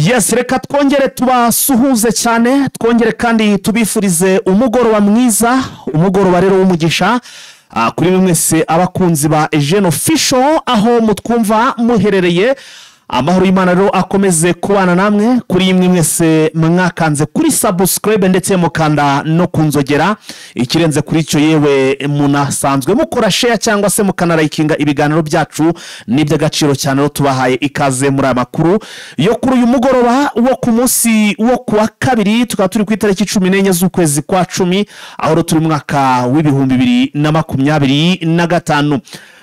Yes, reka twongere tubasuhuze cyane, twongere kandi tubifurize umugoroba mwiza, umugoroba rero w'umugisha kuri mwese abakunzi ba Eugene Official aho mutwumva muherereye. Amahoro y'Imana rero akomeze kubana namwe kuri imwe mwese mwakanze kuri subscribe ndetse mukanda no kunzogera. Ikirenze kuri icyo, yewe munasanzwe mukora share cyangwa se mukanarayikinga ibiganiro byacu, n'iby'agaciro cyane. Rero tubahaye ikaze muri aya makuru yo kuri uyu mugoroba wo ku munsi wo kuwa kabiri, tukaba turi ku itariki 14 z'ukwezi kwa 10, aho rero turi mu mwaka w'2025.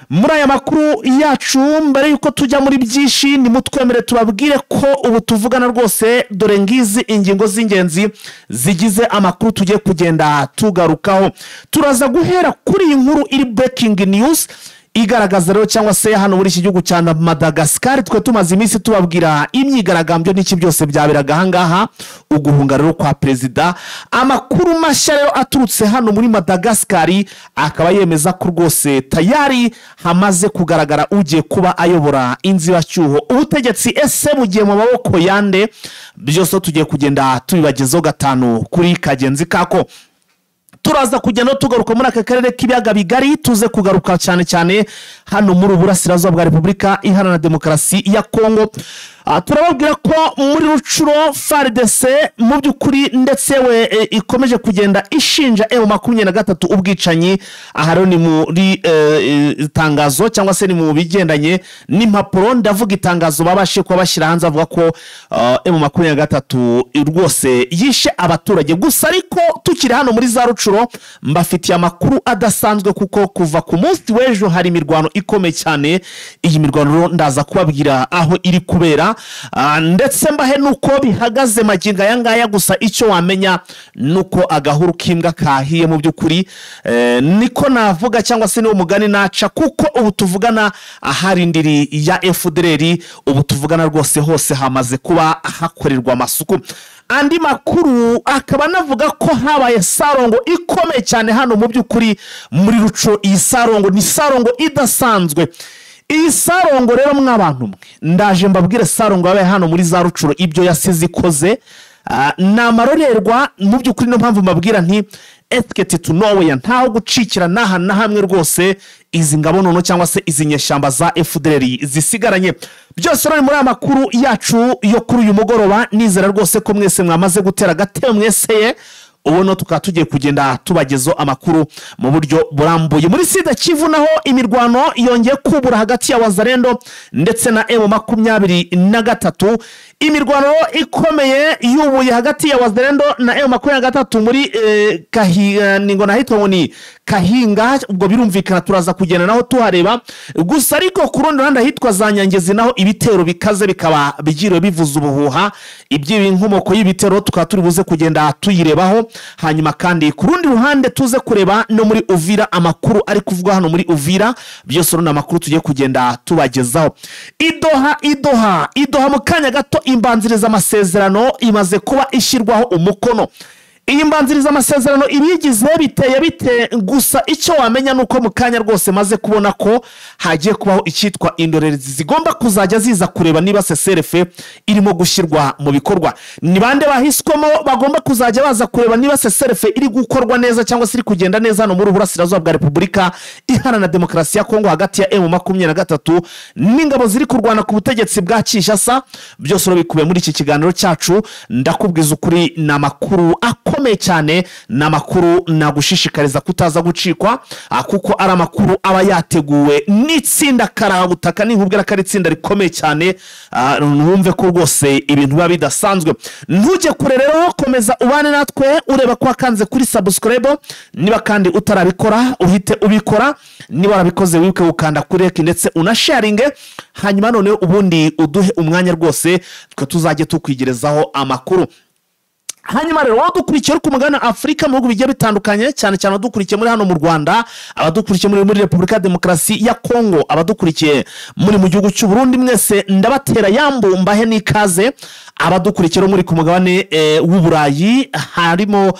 Muri aya makuru yacu, mbere y'uko tujya muri byinshi, nimutwemere tubabwire ko ubu tuvugana rwose, dore ngizi ingingo z'ingenzi zigize amakuru tugiye kugenda tugarukaho. Turaza guhera kuri iyi nkuru iri breaking news, igaragaza rero cyangwa se hano muri iki gihugu cya Madagascar. Twe tumaze iminsi tubabwira imyigaragambyo n'iki byose byaberaga ahangaha, uguhunga rero kwa perezida. Amakuru mashya rero aturutse hano muri Madagascar akaba yemeza ko rwose tayari hamaze kugaragara ugiye kuba ayobora inzibacyuho. Ubutegetsi ese bugiye mu maboko yande? Byose tugiye kugenda tubibagezaho gatanu kuri kagenzi kako. Turaza kugenda tugaruka muri aka karere k'ibiyaga bigari, tuze kugaruka cyane cyane hano muri Uburasirazuba bwa Repubulika Iharanira Demokarasi ya Kongo. Turababwira ko muri Rutshuru FARDC mu by'ukuri ndetse we ikomeje kugenda ishinja M23 ubwicanyi. Aha rero ni muri itangazo cyangwa se ni mu bigendanye n'impapuro, ndavuga itangazo babashe kuba bashyira hanze, avuga ko M23 rwose yishe abaturage. Gusa ariko tukiri hano muri za Rutshuru, mbafitiye amakuru adasanzwe, kuko kuva ku munsi w'ejo hari imirwano ikomeye cyane. Iyi mirwano rero ndaza kubabwira aho iri kubera, ndetse mbahe nuko bihagaze magingo aya ngaya. Gusa icyo wamenya nuko agahuru k'imbwa kahiye mu by'ukuri, niko navuga cyangwa se niwo mugani naca, kuko ubu tuvugana ahari indiri ya FDLR, ubu tuvugana rwose hose hamaze kuba hakorerwa amasuku. Andi makuru akaba anavuga ko habaye sarongo ikomeye cyane hano mu by'ukuri muri Rutshuru. Iyi sarongo ni sarongo idasanzwe. Iyi sarongo rero, mw'abantu mwe, ndaje mbabwire sarongo yabaye hano muri za Rutshuru, ibyo yasize ikoze ni amarorerwa mu by'ukuri. Niyo mpamvu mbabwira nti escape to nowhere, ntaho gucikira n'aha na hamwe rwose izi ngabo nono cyangwa se izi nyeshyamba za FDLR zisigaranye. Byose rero muri aya makuru yacu yo kuri uyu mugoroba, nizera rwose ko mwese mwamaze gutera agatebe mweseye, ubuno tukaba tugiye kugenda tubagezaho amakuru mu buryo burambuye. Muri Sud Kivu naho imirwano yongeye kubura hagati ya Wazalendo ndetse na M23. Imirwano ikomeye yubuye hagati ya Wazalendo na M23 muri ningo nahitwa ngo ni Kahinga, ubwo birumvikana turaza kugenda naho tuhareba. Gusa ariko ku rundi ruhande ahitwa za Nyangezi naho ibitero bikaze bikaba bigiriwe bivuza ubuhuha. Iby'inkomoko y'ibitero tukaba turi buze kugenda tuyirebaho. Hanyuma kandi ku rundi ruhande tuze kureba no muri Uvira, amakuru ari kuvugwa hano muri Uvira. Byose rero ni amakuru tugiye kugenda tubagezaho. Idoha, Idoha, Idoha, mu kanya gato imbanziriza amasezerano imaze kuba ishyirwaho umukono. Iyi mbanziriza amasezerano ibigize biteye bite? Gusa icyo wamenya ni uko mu kanya rwose maze kubona ko hagiye kubaho icyitwa indorerezi zigomba kuzajya ziza kureba niba cessez-le-feu irimo gushyirwa mu bikorwa. Ni bande bahiswemo bagomba kuzajya baza kureba niba cessez-le-feu iri gukorwa neza cyangwa se iri kugenda neza hano muri Uburasirazuba bwa Repubulika Iharanira Demokarasi ya Kongo, hagati ya M23 n'ingabo ziri kurwana ku butegetsi bwa Kinshasa? Byose rero bikubiye muri iki kiganiro cyacu. Ndakubwiza ukuri, ni amakuru akomeye cyane, ni amakuru nagushishikariza kutaza gucikwa, kuko ari amakuru aba yateguwe n'itsinda karabutaka. Ninkubwira ko ari itsinda rikomeye cyane, wumve ko rwose ibintu biba bidasanzwe. Ntujye kure rero, komeza ubane natwe ureba ko wakanze kuri subscribe. Niba kandi utarabikora, uhite ubikora. Niba warabikoze, wibuke gukanda kuri like ndetse unasharinge. Hanyuma noneho ubundi uduhe umwanya rwose, twe tuzajye tukwigerezaho amakuru. Hanyuma rero wowe dukurikiye uri ku mugabane Afurika mu bihugu bigiye bitandukanye, cyane cyane abadukurikiye muri hano mu Rwanda, abadukurikiye muri Repubulika ya Demokarasi ya Kongo, abadukurikiye muri mu gihugu cy'u Burundi, mwese ndabatera yambu mbahe n'ikaze. Abadukurikiye muri ku mugabane w'Uburayi harimo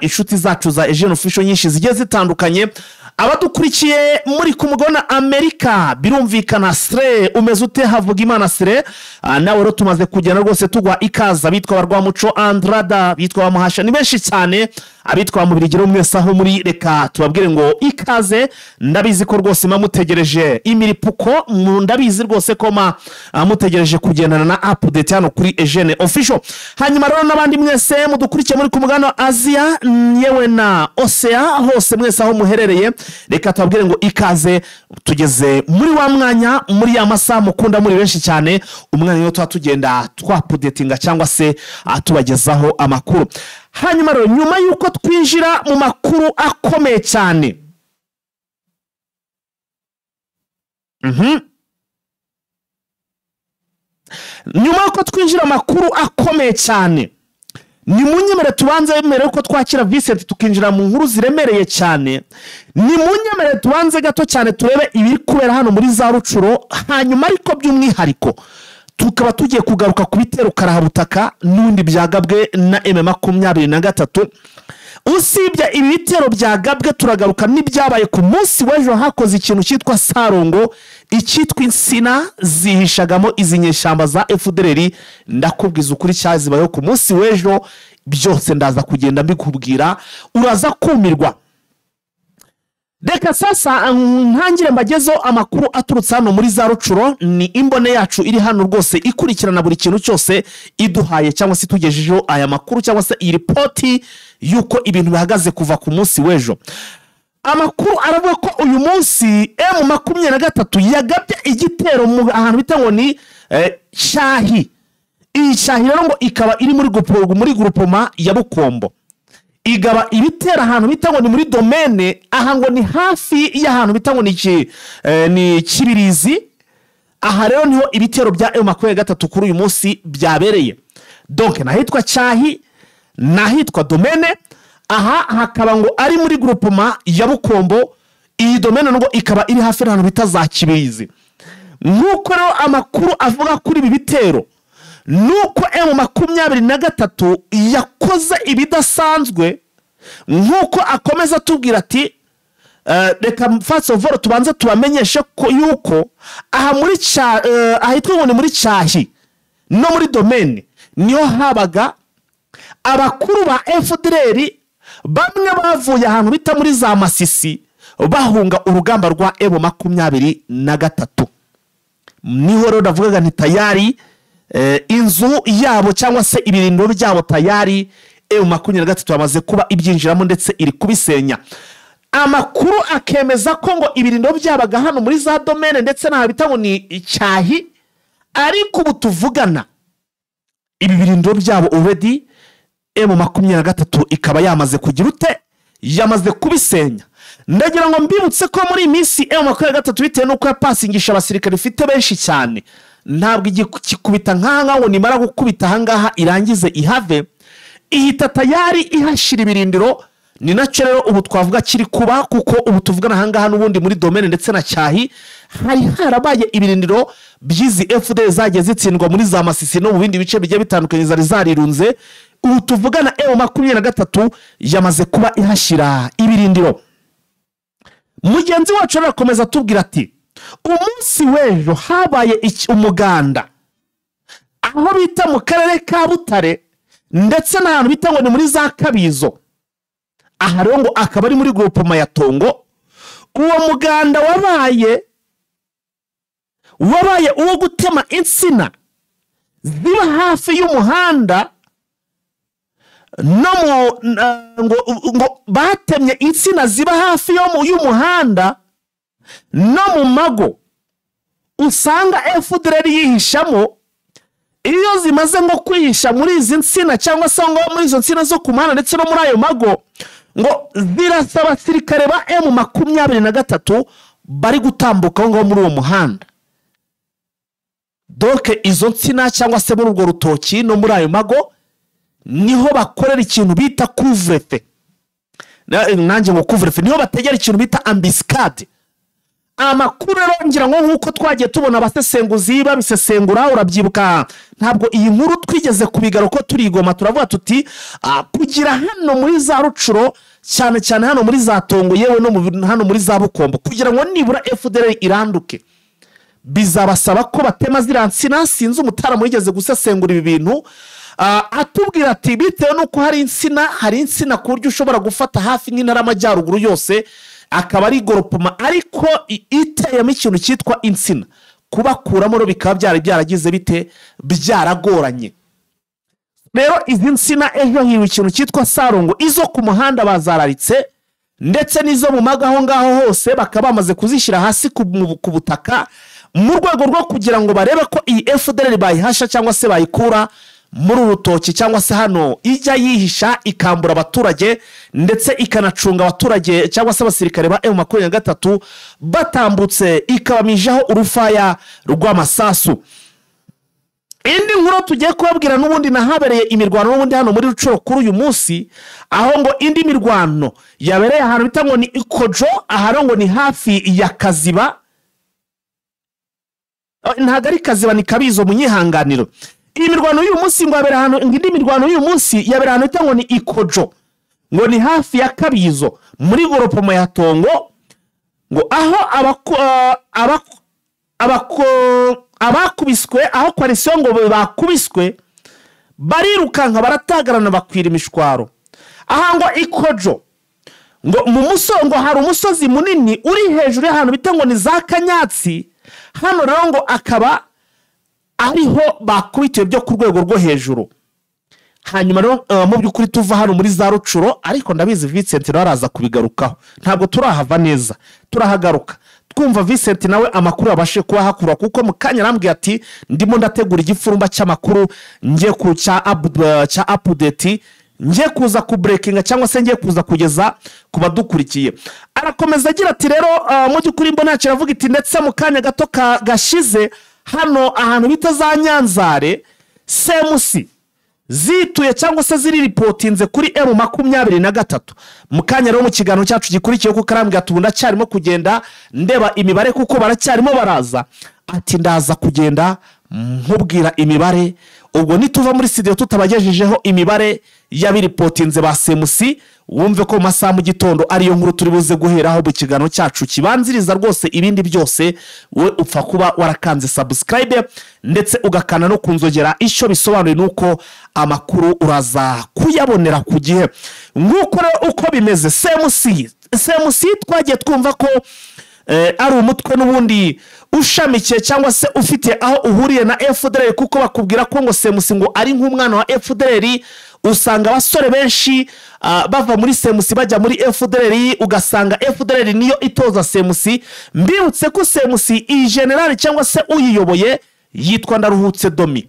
inshuti zacu za Eugene Official nyinshi zigiye zitandukanye. Abadukurikiye muri ku mugabane Amerika, birumvikana Sre umeze ute, havuga Imana Sre, nawe rero tumaze kugenda rwose tugwa ikaza. Abitwa Barwamuco Andrada, bitwa Bamuhasha ni benshi cyane, abitwa Mubirigiro mwese aho muri, reka tubabwire ngo ikaze. Ndabizi ko rwose mutegereje imiripuko, ndabizi rwose ko mutegereje kugendana na update hano kuri Eugene Official. Hanyuma rero n'abandi mwese mudukurikiye muri ku mugabane Aziya yewe na Osea, hose mwese aho muherereye, reka tubabwire ngo ikaze. Tugeze muri wa mwanya, muri ya masaha mukunda muri benshi cyane, umwanya wo tuba tugenda twapudetinga cyangwa se tubagezaho amakuru. Hanyuma rero nyuma yuko twinjira mu makuru akomeye cyane, nyuma yuko twinjira amakuru akomeye cyane, ni munyemere tubanze mbere yuko twakira Vincent tukinjira mu nkuru ziremereye cyane, ni munyemere tubanze gato cyane turebe ibiri kubera hano muri za Rucuro. Hanyuma ariko by'umwihariko tukaba tugiye kugaruka ku bitero karahabutaka n'undi byagabwe na M23. Usibye ibi bitero byagabwe, turagaruka n'ibyabaye ku munsi w'ejo. Hakoze ikintu cyitwa Sarongo, icyitwa insina zihishagamo izi nyeshyamba za FDLR. Ndakubwiza ukuri cyazibayeho ku munsi w'ejo, byose ndaza kugenda mbikubwira, uraza kumirwa. Reka sasa ntangire mbagezeho amakuru aturutse hano muri za Rucuro. Ni imbone yacu iri hano rwose ikurikirana buri kintu cyose, iduhaye cyangwa se itugejejeho aya makuru cyangwa se iyi ripoti y'uko ibintu bihagaze kuva ku munsi w'ejo. Amakuru aravuga ko uyu munsi M23 yagabye igitero mu ahantu bita ngo ni Cyahi. Iyi Cyahi rero ngo ikaba iri muri grupoma ya Bukombo. Igaba ibitera ahantu bita ngo ni muri domaine, aha ngo ni hafi y'ahantu bita ngo ni Kibirizi. Aha rero niho ibitero bya M23 kuri uyu munsi byabereye. Donc nahitwa Cyahi, nahitwa domaine, aha hakaba ngo ari muri groupement ya Bukombo. Iyi domaine ngo ikaba iri hafi y'ahantu bita za Kibirizi. Nkuko rero amakuru avuga kuri ibi bitero, nuko M23 yakoze ibidasanzwe, nkuko akomeza atubwira ati reka first of all tubanze tubamenyeshe ko yuko aha muri ahitwa ngo ni muri Cyahi no muri domaine niho habaga abakuru ba FDLR bamwe bavuye ahantu bita muri za Masisi bahunga urugamba rwa M23. Niho rero ndavugaga nti tayari inzu yabo cyangwa se ibirindiro byabo tayari M23 yamaze kuba ibyinjiramo ndetse iri kubisenya. Amakuru akemeza ko ngo ibirindiro byabaga hano muri za domaine ndetse n'aha bita ngo ni Icyahi, ariko ubu tuvugana ibi birindiro byabo already M23 ikaba yamaze kugira ute, yamaze kubisenya. Ndagira ngo mbibutse ko muri iyi minsi M23 bitewe n'uko yapasingisha abasirikare ifite benshi cyane, ntabwo igikubita nk'aha ngo nimara gukubita ahangaha irangize ihave, ihita tayari ihashira ibirindiro. Ni nacyo rero ubu twavuga kiri kuba, kuko ubu tuvugana ahangaha n'ubundi muri domaine ndetse na Cyahi hari harabaye ibirindiro by'izi FDL zagiye zitsindwa muri za Masisi no mu bindi bice bigiye bitandukanye zari zarirunze. Ubu tuvugana M23 yamaze kuba ihashira ibirindiro. Mugenzi wacu arakomeza atubwira ati umunsi w'ejo habaye umuganda aho bita mu karere ka Butare ndetse n'ahantu bita ngo ni muri za Kabizo. Aha rero ngo akaba ari muri groupement ya Tongo. Uwo muganda wabaye uwo gutema insina ziba hafi y'umuhanda, no ngo batemye insina ziba hafi y'umuhanda no mu mago usanga FDLR yihishamo. Iyo zimaze ngo kwihisha muri izi nsina cyangwa se ngo muri izo nsina zo ku muhanda ndetse no muri ayo mago, ngo zirasa abasirikare ba M23 bari gutambuka ngo muri uwo muhanda. Donc izo nsina cyangwa se muri urwo rutoki no muri ayo mago Niho bakorera ikintu bita couvre-feu, nanjye ngo couvre-feu, niho bategera ikintu bita embuscade. Amakuru rero ngira ngo nk'uko twagiye tubona abasesenguzi babisesengura, urabyibuka ntabwo iyi nkuru twigeze kubigaruka ko turigoma, turavuga tuti kugira hano muri za Rucuro, cyane cyane hano muri za Tongo, yewe no hano muri za Bukombo, kugira ngo nibura FDLR iranduke bizabasaba ko batema ziriya nsina. Sinzi umutaramu wigeze gusesengura ibi bintu, atubwira ati bitewe n'uko hari insina ku buryo ushobora gufata hafi nk'intara y'Amajyaruguru yose akaba ari groupement, ariko iteyemo ikintu cyitwa insina, kubakuramo rero bikaba byari byaragize bite, byaragoranye. Rero izi nsina ejo hiwe ikintu cyitwa sarungu, izo ku muhanda bazararitse, ndetse n'izo mu mago aho ngaho hose bakaba bamaze kuzishyira hasi ku butaka, mu rwego rwo kugira ngo barebe ko iyi FDLR bayihasha cyangwa se bayikura muri uru rutoki, cyangwa se hano ijya yihisha ikambura abaturage, ndetse ikanacunga abaturage cyangwa se abasirikare ba M23 batambutse, ikabamijaho urufaya rw'amasasu. Indi nkuru tugiye kubabwira n'ubundi nahabereye imirwano n'ubundi hano muri Rucuro kuri uyu munsi, aho ngo indi mirwano yabereye ahantu bita ngo ni Ikojo, aha ngo ni hafi ya Kaziba. Ntabwo ari Kaziba, ni Kabizo, mu nyihanganiro. Iyi mirwano y'uyu munsi ngo yabereye ahantu, ngo indi mirwano y'uyu munsi yabereye ahantu bita ngo ni Ikojo, ngo ni hafi ya Kabizo muri groupement ya Tongo, ngo aho abakubiswe, aho coalition ngo bakubiswe barirukanka baratagarana bakwira imishwaro. Aha ngo Ikojo, ngo mu muso ngo hari umusozi munini uri hejuru y'ahantu bita ngo ni za Kanyatsi. Hano rero ngo akaba ariho bakubitiwe byo ku rwego rwo hejuru. Hanyuma rero mu by'ukuri tuva hano muri za Rucuro, ariko ndabizi Vincent nawe araza kubigarukaho, ntabwo turahava neza, turahagaruka twumva Vincent nawe amakuru abashe kuba hakura, kuko mu kanya arambwiye ati ndimo ndategura igifurumba cy'amakuru ngiye ku cya update, ngiye kuza ku breakinga cyangwa se ngiye kuza kugeza ku badukurikiye. Arakomeza agira ati rero mu by'ukuri mbona yacu aravuga iti ndetse mu kanya gato gashize hano ahantu bita za Nyanzare, CMC zituye cyangwa se ziriripotinze kuri M23. Mu kanya rero mu kiganiro cyacu gikurikiye, kuko arambwira ati ubu ndacyarimo kugenda ndeba imibare kuko baracyarimo baraza, ati ndaza kugenda nkubwira imibare. Ubwo nituva muri studio tutabagejejeho imibare y'abiripotinze ba CMC, wumve ko mu masaha mu gitondo ariyo nkuru turi buze guheraho mu kiganiro cyacu kibanziriza rwose ibindi byose. We upfa kuba warakanze subscribe ndetse ugakana no kunzogera, icyo bisobanuye ni uko amakuru uraza kuyabonera ku gihe. Nk'uko rero uko bimeze, CMC, CMC twagiye twumva ko ari umutwe n'ubundi ushamikiye cyangwa se ufite aho uhuriye na FDLR, kuko bakubwira ko ngo CMC ngo ari nk'umwana wa FDLR. Usanga abasore benshi bava muri CMC bajya muri FDLR, ugasanga FDLR niyo itoza CMC. Mbibutse ko CMC iyi general cyangwa se uyiyoboye yitwa Ndaruhutse Domi.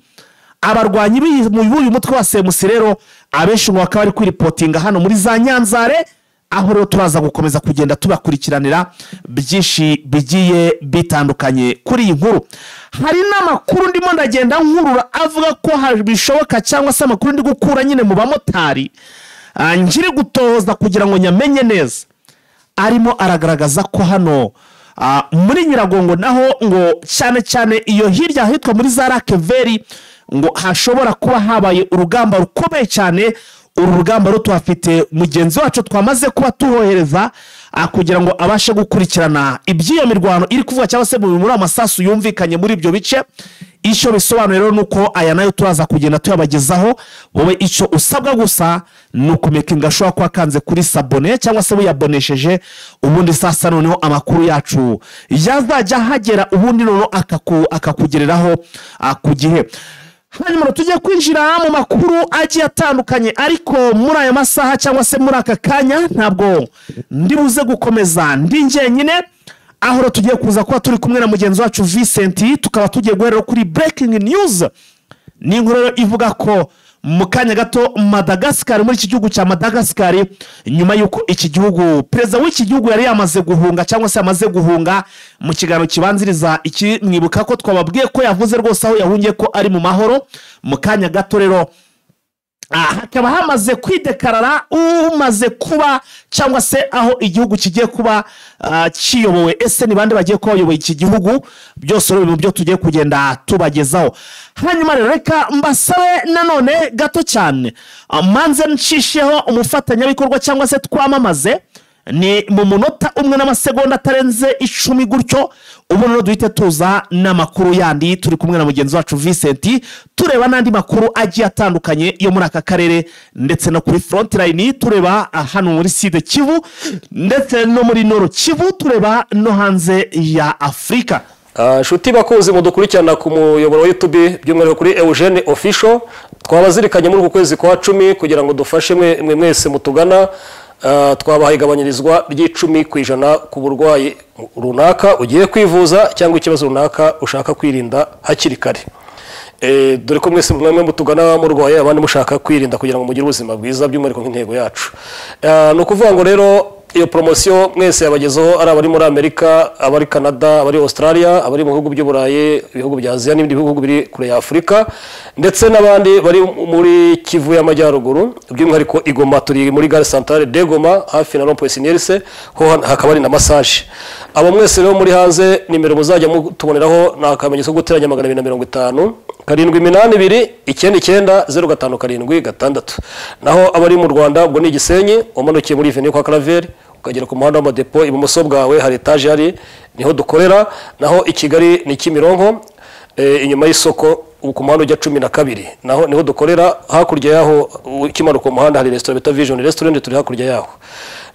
Abarwanyi b'uyu mutwe wa CMC rero abenshi ngo bakaba bari kwiripotinga hano muri za Nyanzare, aho rero turaza gukomeza kugenda tubakurikiranira byinshi bigiye bitandukanye kuri iyi nkuru. Hari n'amakuru ndimo ndagenda nkurura avuga ko bishoboka, cyangwa se amakuru ndi gukura nyine mu bamotari, nkiri gutoza kugira ngo nyamenye neza, arimo aragaragaza ko hano muri Nyiragongo naho ngo cyane cyane iyo hirya ahitwa muri za Rakeveri ngo hashobora kuba habaye urugamba rukomeye cyane. Uru rugamba rero tuhafite mugenzi wacu twamaze kuba tuhohereza kugira ngo abashe gukurikirana iby'iyo mirwano iri kuvuga cyangwa se muri amasasu yumvikanye muri ibyo bice. Icyo bisobanuye rero ni uko aya nayo turaza kugenda tuyabagezaho. Wowe icyo usabwa gusa ni ukumekinga ashobora kuba akanze kuri s'abonner cyangwa se wiyabonesheje, ubundi sasa noneho amakuru yacu yazajya ahagera, ubundi noneho akakugereraho ku gihe. Hanyuma tujye kwinjira mu makuru agiye atandukanye, ariko muri aya masaha cyangwa se muri aka kanya ntabwo ndi buze gukomeza ndi njyenyine, aho rero tugiye kuza kuba turi kumwe na mugenzi wacu Vincent, tukaba tugiye guhera kuri breaking news. Ni inkuru rero ivuga ko mu kanya gato Madagascar, muri iki gihugu cya Madagascar, nyuma y'uko iki gihugu perezida w'iki gihugu yari yamaze guhunga cyangwa se yamaze guhunga, mu kiganiro kibanziriza iki mwibuka ko twababwiye ko yavuze rwose aho yahungiye ko ari mu mahoro. Mu kanya gato rero Hakaba hamaze kwidekarara umaze kuba cyangwa se aho igihugu kigiye kuba kiyobowe. Ese ni bande bagiye kuba bayoboye iki gihugu? Byose rero mu byo tugiye kugenda tubagezaho. Hanyuma rero reka mbasabe nanone gato cyane, manze nshisheho umufatanyabikorwa cyangwa se twamamaze, ni mu munota umwe n'amasegonda atarenze 10 gutyo, ubu rero duhite tuza n'amakuru yandi. Turi kumwe na mugenzi wacu Vincent, tureba n'andi makuru agiye atandukanye yo muri aka karere ndetse no kuri front line, tureba hano muri Sud Kivu ndetse no muri Nord Kivu, tureba no hanze ya Afurika. Nshuti bakunzi mudukurikirana ku muyoboro wa YouTube, by'umwihariko kuri Eugene Official, twabazirikanye muri uku kwezi kwa 10 kugira ngo dufashe mwe mwese mutugana. Twabahaye igabanyirizwa ry'10% ku burwayi runaka ugiye kwivuza cyangwa ikibazo runaka ushaka kwirinda hakiri kare. Dore ko mwese mwemwe mutugana murwaye, abandi mushaka kwirinda kugira ngo mugire ubuzima bwiza, by'umwihariko nk'intego yacu. Ni ukuvuga ngo rero iyo promosiyo mwese yabagezeho, ari abari muri Amerika, abari Canada, abari Australia, abari mu bihugu by'Uburayi, ibihugu bya Aziya n'ibindi bihugu biri kure ya Afurika, ndetse n'abandi bari muri Kivu y'Amajyaruguru, by'umwihariko i Goma. Turi muri gare centrale de Goma hafi na rond-point Sinierse, ho hakaba hari na massage. Abo mwese rero muri hanze, nimero muzajya mutuboneraho ni akamenyetso ko guteranya 250 782 99 05 76. Naho abari mu Rwanda ubwo ni Gisenyi, umanukiye muri Avenue kwa Claver ukagera ku muhanda w'amadepo, ibumoso bwawe hari etage hari, niho dukorera. Naho i Kigali ni Kimironko, inyuma y'isoko ku muhanda ujya 12, naho niho dukorera. Hakurya yaho ukimanuka ku muhanda hari restaurant bita Vision Restaurant, turi hakurya yaho.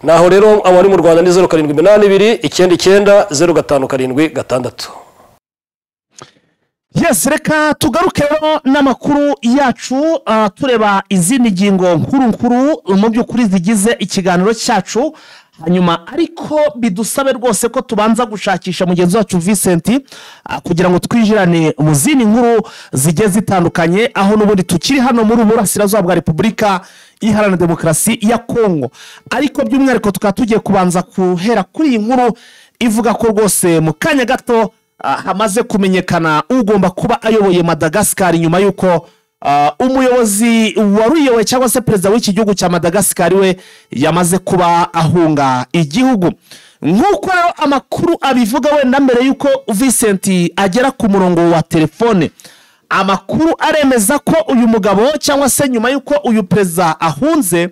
Naho rero abari mu Rwanda ni 0782 99 05 76. Yes, reka tugaruke rero n'amakuru yacu, tureba izindi ngingo nkuru mu by'ukuri zigize ikiganiro cyacu. Hanyuma ariko bidusabe rwose ko tubanza gushakisha mugenzi wacu Vincent, kugira ngo twinjirane mu zindi nkuru zigiye zitandukanye, aho n'ubundi tukiri hano muri Burasirazuba bwa Repubulika Iharanira Demokarasi ya Kongo. Ariko by'umwihariko tukaba tugiye kubanza guhera kuri iyi nkuru ivuga ko rwose mu kanya gato hamaze kumenyekana ugomba kuba ayoboye Madagascar, nyuma y'uko umuyobozi waruyoboye cyangwa se perezida w'iki gihugu cya Madagascar we yamaze kuba ahunga igihugu. Nk'uko rero amakuru abivuga, wenda mbere y'uko Vincent agera ku murongo wa telefone, amakuru aremeza ko uyu mugabo cyangwa se nyuma y'uko uyu perezida ahunze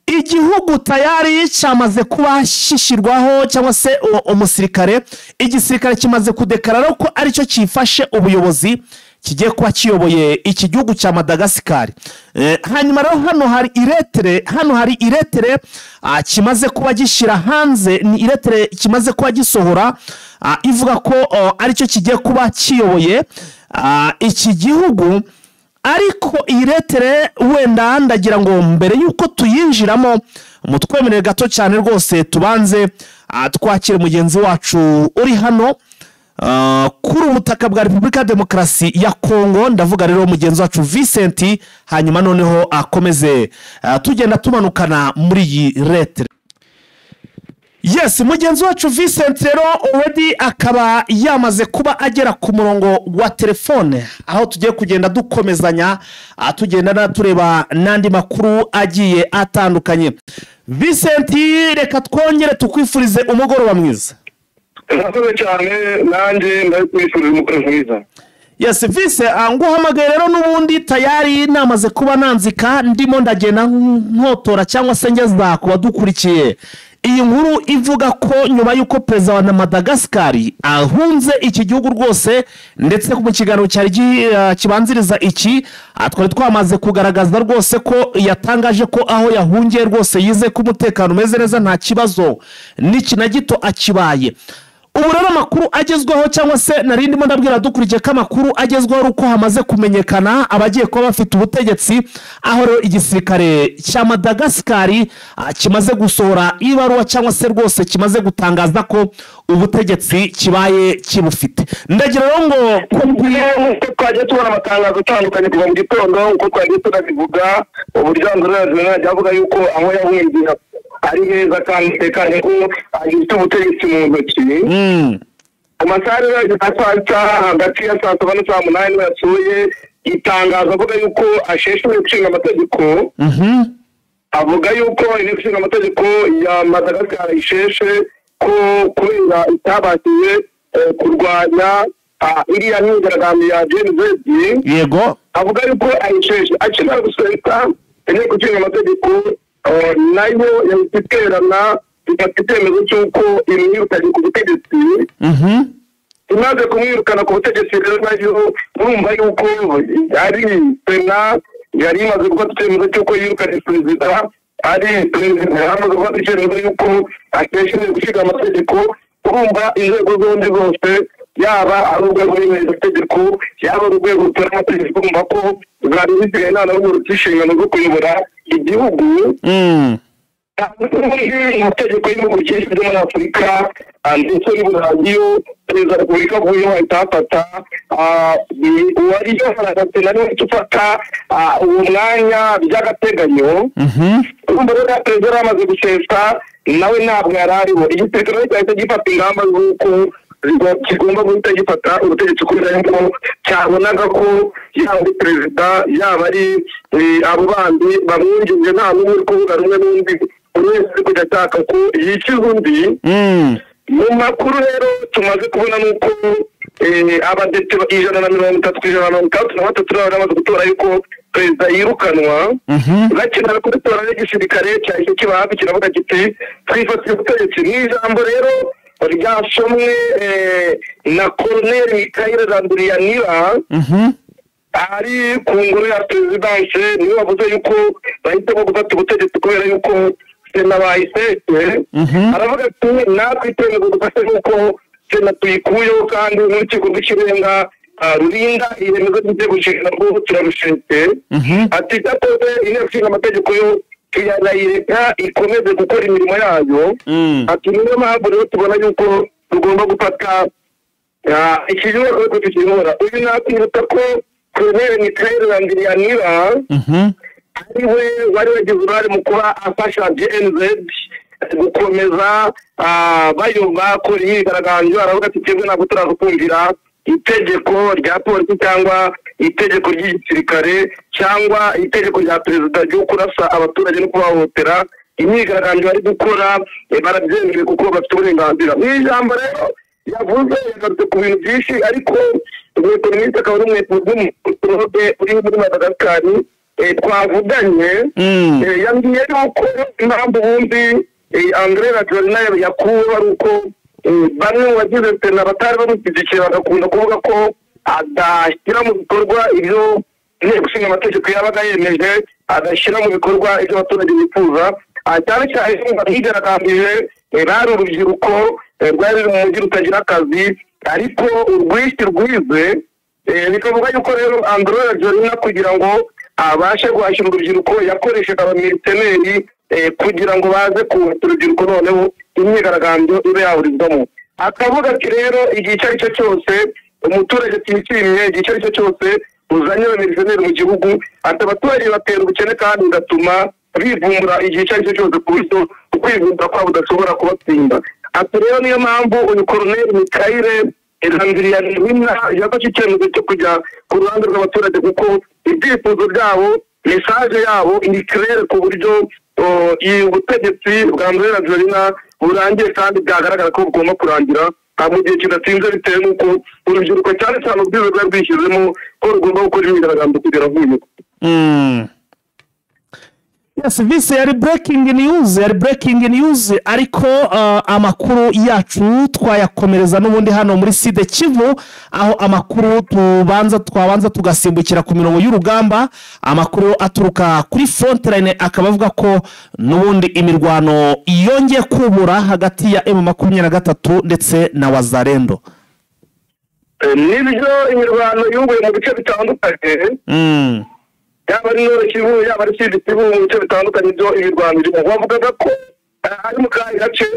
igihugu, tayari cyamaze kuba shishyirwaho cyangwa se umusirikare, igisirikare kimaze kudekarara ko aricyo cyifashe ubuyobozi, kigiye kuba kiyoboye iki gihugu cya Madagascar. Hanyuma rero hano hari iretere kimaze kuba gishyira hanze, ni iretere kimaze kuba gisohora, ivuga ko aricyo kigiye kuba kiyoboye iki gihugu. Ariko iyi letere wenda ndagira ngo mbere y'uko tuyinjiramo mutwemerere gato cyane rwose tubanze twakire mugenzi wacu uri hano kuri ubutaka bwa Repubulika ya Demokarasi ya Kongo. Ndavuga rero mugenzi wacu Vincent, hanyuma noneho akomeze tugenda tumanukana muri iyi letere. Yes, mugenzi wacu Vincent rero already akaba yamaze kuba agera ku murongo wa telefone, aho tugiye kugenda dukomezanya, tugenda tureba n'andi makuru agiye atandukanye. Vincent, reka twongere tukwifurize umugoroba mwiza. Murakoze cyane, nanjye ndabikwifuriza umugoroba mwiza. Yes Vice, nguhamagaye rero n'ubundi tayari namaze kuba nanzika, ndimo ndagenda nkotora cyangwa se ngeza ku badukurikiye iyi nkuru ivuga ko nyuma y'uko perezida wa Madagascar ahunze iki gihugu rwose, ndetse mu kiganiro cyari kibanziriza iki, twari twamaze kugaragaza rwose ko yatangaje ko aho yahungiye rwose yize ko umutekano umeze neza, nta kibazo n'iki na gito akibaye. Ubu rero amakuru agezweho, cyangwa se nari ndimo ndabwira dukurikiye ko amakuru agezweho ari uko hamaze kumenyekana abagiye kuba bafite ubutegetsi, aho rero igisirikare cya Madagascar kimaze gusohora ibaruwa cyangwa se rwose kimaze gutangaza ko ubutegetsi kibaye kibufite. Ndagira rero ngo Nk'uko twagiye tubona amatangazo atandukanye kuva mu gitondo, uko twagiye tunabivuga, uburyo André avuga yuko aho yahungiye ari heza kandi tekanye, ko agifite ubutegetsi mu ntoki. Amasaha rero ya saa sita, hagati ya saa 7 na saa 8 yasuye itangazo avuga yuko asheshe inteko ishinga amategeko. Avuga yuko inteko ishinga amategeko ya Madagascar isheshe ko kubera itabashije kurwanya iriya myigaragambyo ya Gen Z. Yego. Avuga yuko ayisheshe. Akimara gusesa inteko ishinga amategeko, nayo yahise iterana ifata icyemezo cy'uko imwirukanye ku butegetsi. Imaze kumwirukana ku butegetsi rero, nayo urumva yuko ari sena yari imaze gufata icyemezo cy'uko yirukanye perezida, ari perezida yamaze gufata icyemezo y'uko akesha inteko ishinga amategeko. Urumva inzego zombi zose, yaba ari urwego rw'amategeko, yaba ari urwego rutora amategeko, urumva ko zari zisigaye nta na rumwe rufite inshingano zo kuyobora igihugu. Amategeko y'ibihugu byinshi byo muri Afurika ndetse n'Uburayi, iyo perezida wa repubulika avuyeho ahita hafata uwari yohoraga sena, niwe uhita ufata uwo mwanya by'agateganyo. Urumva rero perezida yari amaze gusesa, nawe ntabwo yari ariho. Igisirikare rero cyahise gifata ingamba z'uko kigomba guhita gifata ubutegetsi, kubera yuko cyabonaga ko yaba ari perezida, yaba ari abo bandi bamwungirije, nta n'umwe uri kuvuga rumwe n'undi, buri wese uri kujya ashaka ko yikiza undi. Mu makuru rero tumaze kubona ni uko abadepite 130 ku 163 bari bamaze gutora yuko perezida yirukanwa. Bakimara kubitora, n'igisirikare cyahise kiba hafi, kiravuga kiti: "Twifatiye ubutegetsi." Mu ijambo rero ryasomwe na Colonel Michael Randrianira ari ku ngoro ya perezidanse, niwe wavuze yuko bahitamo gufata ubutegetsi kubera yuko sena bayisese. Aravuga ati: "Natwe icyemezo dufashe nuko sena tuyikuyeho, kandi n'urukiko rw'ikirenga rurinda iremezo ry'inteko nshinga rwo turarushetse." Ati: "Cyakoze inteko ishinga amategeko yo tuyarayireka ikomeze gukora imirimo yayo." Ati: "Niyo mpamvu rero tubona yuko tugomba gufata iki gihugu ko tukiyobora." Uyu nakwibutsa ko Colonel Michael Randrianira ari we wari wagize uruhare mu kuba afasha GNZ gukomeza bayoba kora imyigaragambyo. Aravuga ati: "Twebwe ntabwo turaza kumvira itegeko rya polisi cyangwa itegeko ry'igisirikare cyangwa itegeko rya perezida ryo kurasa abaturage no kubahohotera. Imyigaragambyo bari gukora barabyemerewe kuko bafite uburenganzira." Mu ijambo rero yavuze, yagarutse ku bintu byinshi, ariko umwekonomiste akaba ari umwekonomiste uri muri Madagascar twavuganye, yambwiye yuko impamvu ubundi Andry Rajoelina yakuweho ari uko bamwe mu bagize sena batari bamushyigikiye, bagakunda kuvuga ko adashyira mu bikorwa ibyo inteko ishinga amategeko yabaga yemeje, adashyira mu bikorwa ibyo abaturage bifuza. Cyane cyane higaragambije bari urubyiruko rwari ruri mu mujyi rutagira akazi, ariko urwinshi rwize. Bikavuga yuko rero Andry Rajoelina, kugira ngo abashe guhashyira urubyiruko, yakoreshaga abamercenary kugira ngo baze kuhata urubyiruko, noneho imyigaragambyo ibe yahurizwamo. Akavuga ati: "Rero igihe icyo ari cyo cyose umuturage atishimye, igihe icyo ari cyo cyose uzanye abamercenary mu gihugu," ati, "abaturage batera ubukene kandi bigatuma bivumbura igihe icyo ari cyo cyose, ku buryo ukwivumbura kwabo udashobora kubatsinda." Ati: "Rero niyo mpamvu uyu Colonel Michael Randrianirina yafashe icyemezo cyo kujya ku ruhande rw'abaturage, kuko ibyifuzo byabo, message yabo ni claire, ku buryo ubutegetsi bwa Andry Rajoelina burangiye, kandi byagaragara ko bugomba kurangira mu gihe kidatinze, bitewe n'uko urubyiruko cyane cyane urwize rwari rwishyizemo ko rugomba gukora imyigaragambyo kugera avuye." Yes, vise yari breaking news, yari breaking news, ariko amakuru yacu twayakomereza n'ubundi hano muri Sud Kivu, aho amakuru tubanza twabanza tugasimbukira ku mirongo y'urugamba. Amakuru aturuka kuri frontline akaba avuga ko n'ubundi imirwano yongeye kubura hagati ya M23 ndetse na Wazalendo. Nibyo, imirwano yubuye mu bice bitandukanye, yaba ari Nord Kivu, yaba ari Sud Kivu, mu bice bitandukanye byo imirwano irimo. Bavugaga ko ari mu kahe gace?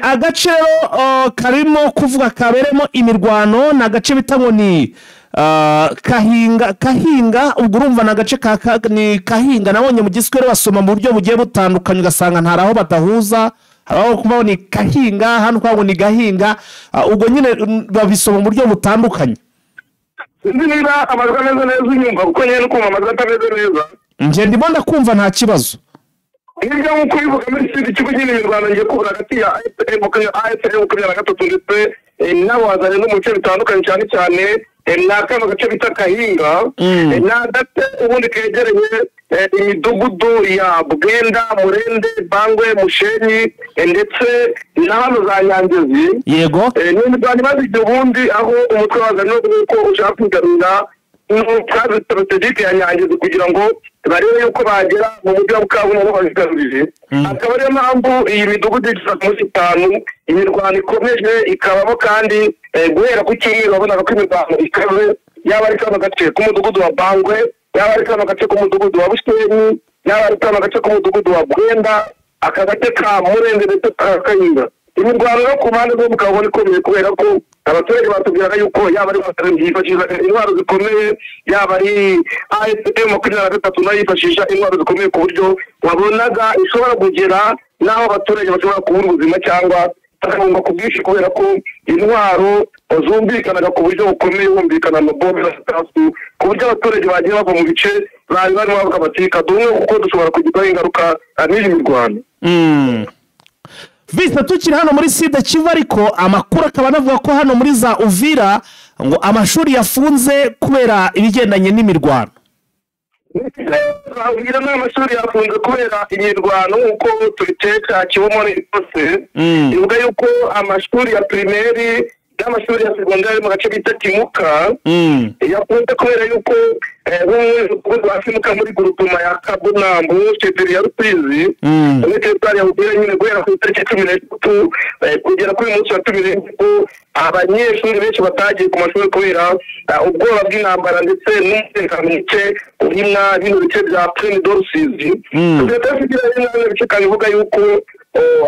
Agace rero karimo kuvuga kaberemo imirwano ni agace bita ngo ni Kahinga. Kahinga, ubwo urumva ni agace ni Kahinga. Nabonye mu Giswahili basoma mu buryo bugiye butandukanye, ugasanga ntari aho badahuza. Hari aho kuvuga ngo ni Kahinga, hano kuvuga ngo ni Gahinga. Ubwo nyine babisoma mu buryo butandukanye. Sinzi niba amajwi ameze neza unyumva, kuko nyine ukumva amajwi atameze neza. Njye ndimo ndakumva nta kibazo. Hirya nk'uko ubivuga muri Sud Kivu nyine, imirwano ngiye kubura hagati ya AFC 23 ndetse n'abazanye no mu bice bitandukanye, cyane cyane na kano gace bita Kahinga. Ni agace ubundi kegereye imidugudu ya Bwenda, Murende, Bangwe, Mushenyi ndetse na hano za Nyangezi. Ni imirwano imaze igihe ubundi, aho umutwe wazanye uko ushaka kwigarurira kazi stratégique ya Nyangezi kugira ngo barebe yuko bagera mu mujyi wa Bukavu nabo babigarurire. Akaba ariyo mpamvu iyi midugudu igeza muri 5 imirwano ikomeje ikabamo, kandi guhera ku cyumweru wabonaga ko imirwano ikaze, yaba ari kano gace k'umudugudu wa Bangwe, yaba ari kano gace k'umudugudu wa Bushenyi, yaba ari kano gace k'umudugudu wa Bwenda, aka gace ka Murende ndetse ka Kahinga. Imirwano yo ku mpande zombi ukabona ikomeye, kubera ko abaturage batubwiraga yuko yaba ari yifashisha intwaro zikomeye, yaba ari AFC 23 nayo yifashisha intwaro zikomeye, ku buryo wabonaga ishobora kugera n'aho abaturage bashobora kubura ubuzima cyangwa bakahunga ku bwinshi, kubera ko intwaro zumvikanaga ku buryo bukomeye, bumvikana amabombe n'amasasu, ku buryo abaturage bagiye bava mu bice bari barimo bavuga bati kaduhe, kuko dushobora kugirwaho ingaruka n'iyi mirwano. Visa, tukiri hano muri Sud Kivu, ariko amakuru akaba anavuga ko hano muri za Uvira ngo amashuri yafunze kubera ibigendanye n'imirwano. Uvira n'amashuri yafunze kubera imirwano, nk'uko tubiteka Kibomo rwose. Ivuga yuko amashuri ya primaire n'amashuri ya secondaire mu gace bita Kimuka yafunze, kubera yuko nk'umudugudu wa Kimuka muri groupement ya Kabunambo, chefferie ya Rusizi, muri teritwari ya Uvira nyine, guhera ku itariki 13 kugera kuri uyu munsi wa 14, abanyeshuri benshi batagiye ku mashuri kubera ubwoba bw'intambara ndetse n'umutekano muke uri mwa bino bice bya Plaine de Rusizi. Sosiyete sivile rero bice ikaba ivuga yuko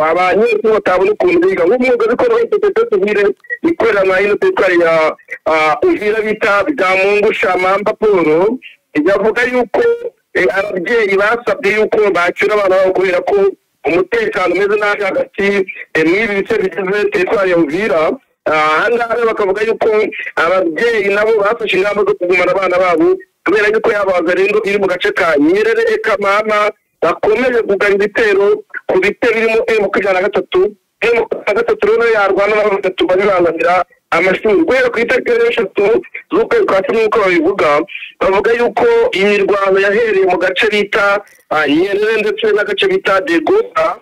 abanyeshuri batabona ukuntu biga. Nk'umwuga bikorwa sosiyete sivile ikorera na ino teritwari ya Uvira bita Byamungu Shamamba Paul, yavuga yuko ababyeyi basabye yuko bacyura abana babo kubera ko umutekano umeze nabi hagati mw'ibi bice bigize teritwari ya Uvira. Aha ngaha bakavuga yuko ababyeyi nabo bafashe ingamba zo kugumana abana babo, kubera yuko yabaza rero iri mu gace ka Nyerere Kamama bakomeje kugaba ibitero ku bice birimo M23. M23 rero yarwana nabo batatu babibangamira amashuri. Guhera ku itariki 3 z'ukwezi kwa 10, nk'uko babivuga, bavuga yuko imirwano yahereye mu gace bita Nyerere ndetse n'agace bita Degoba,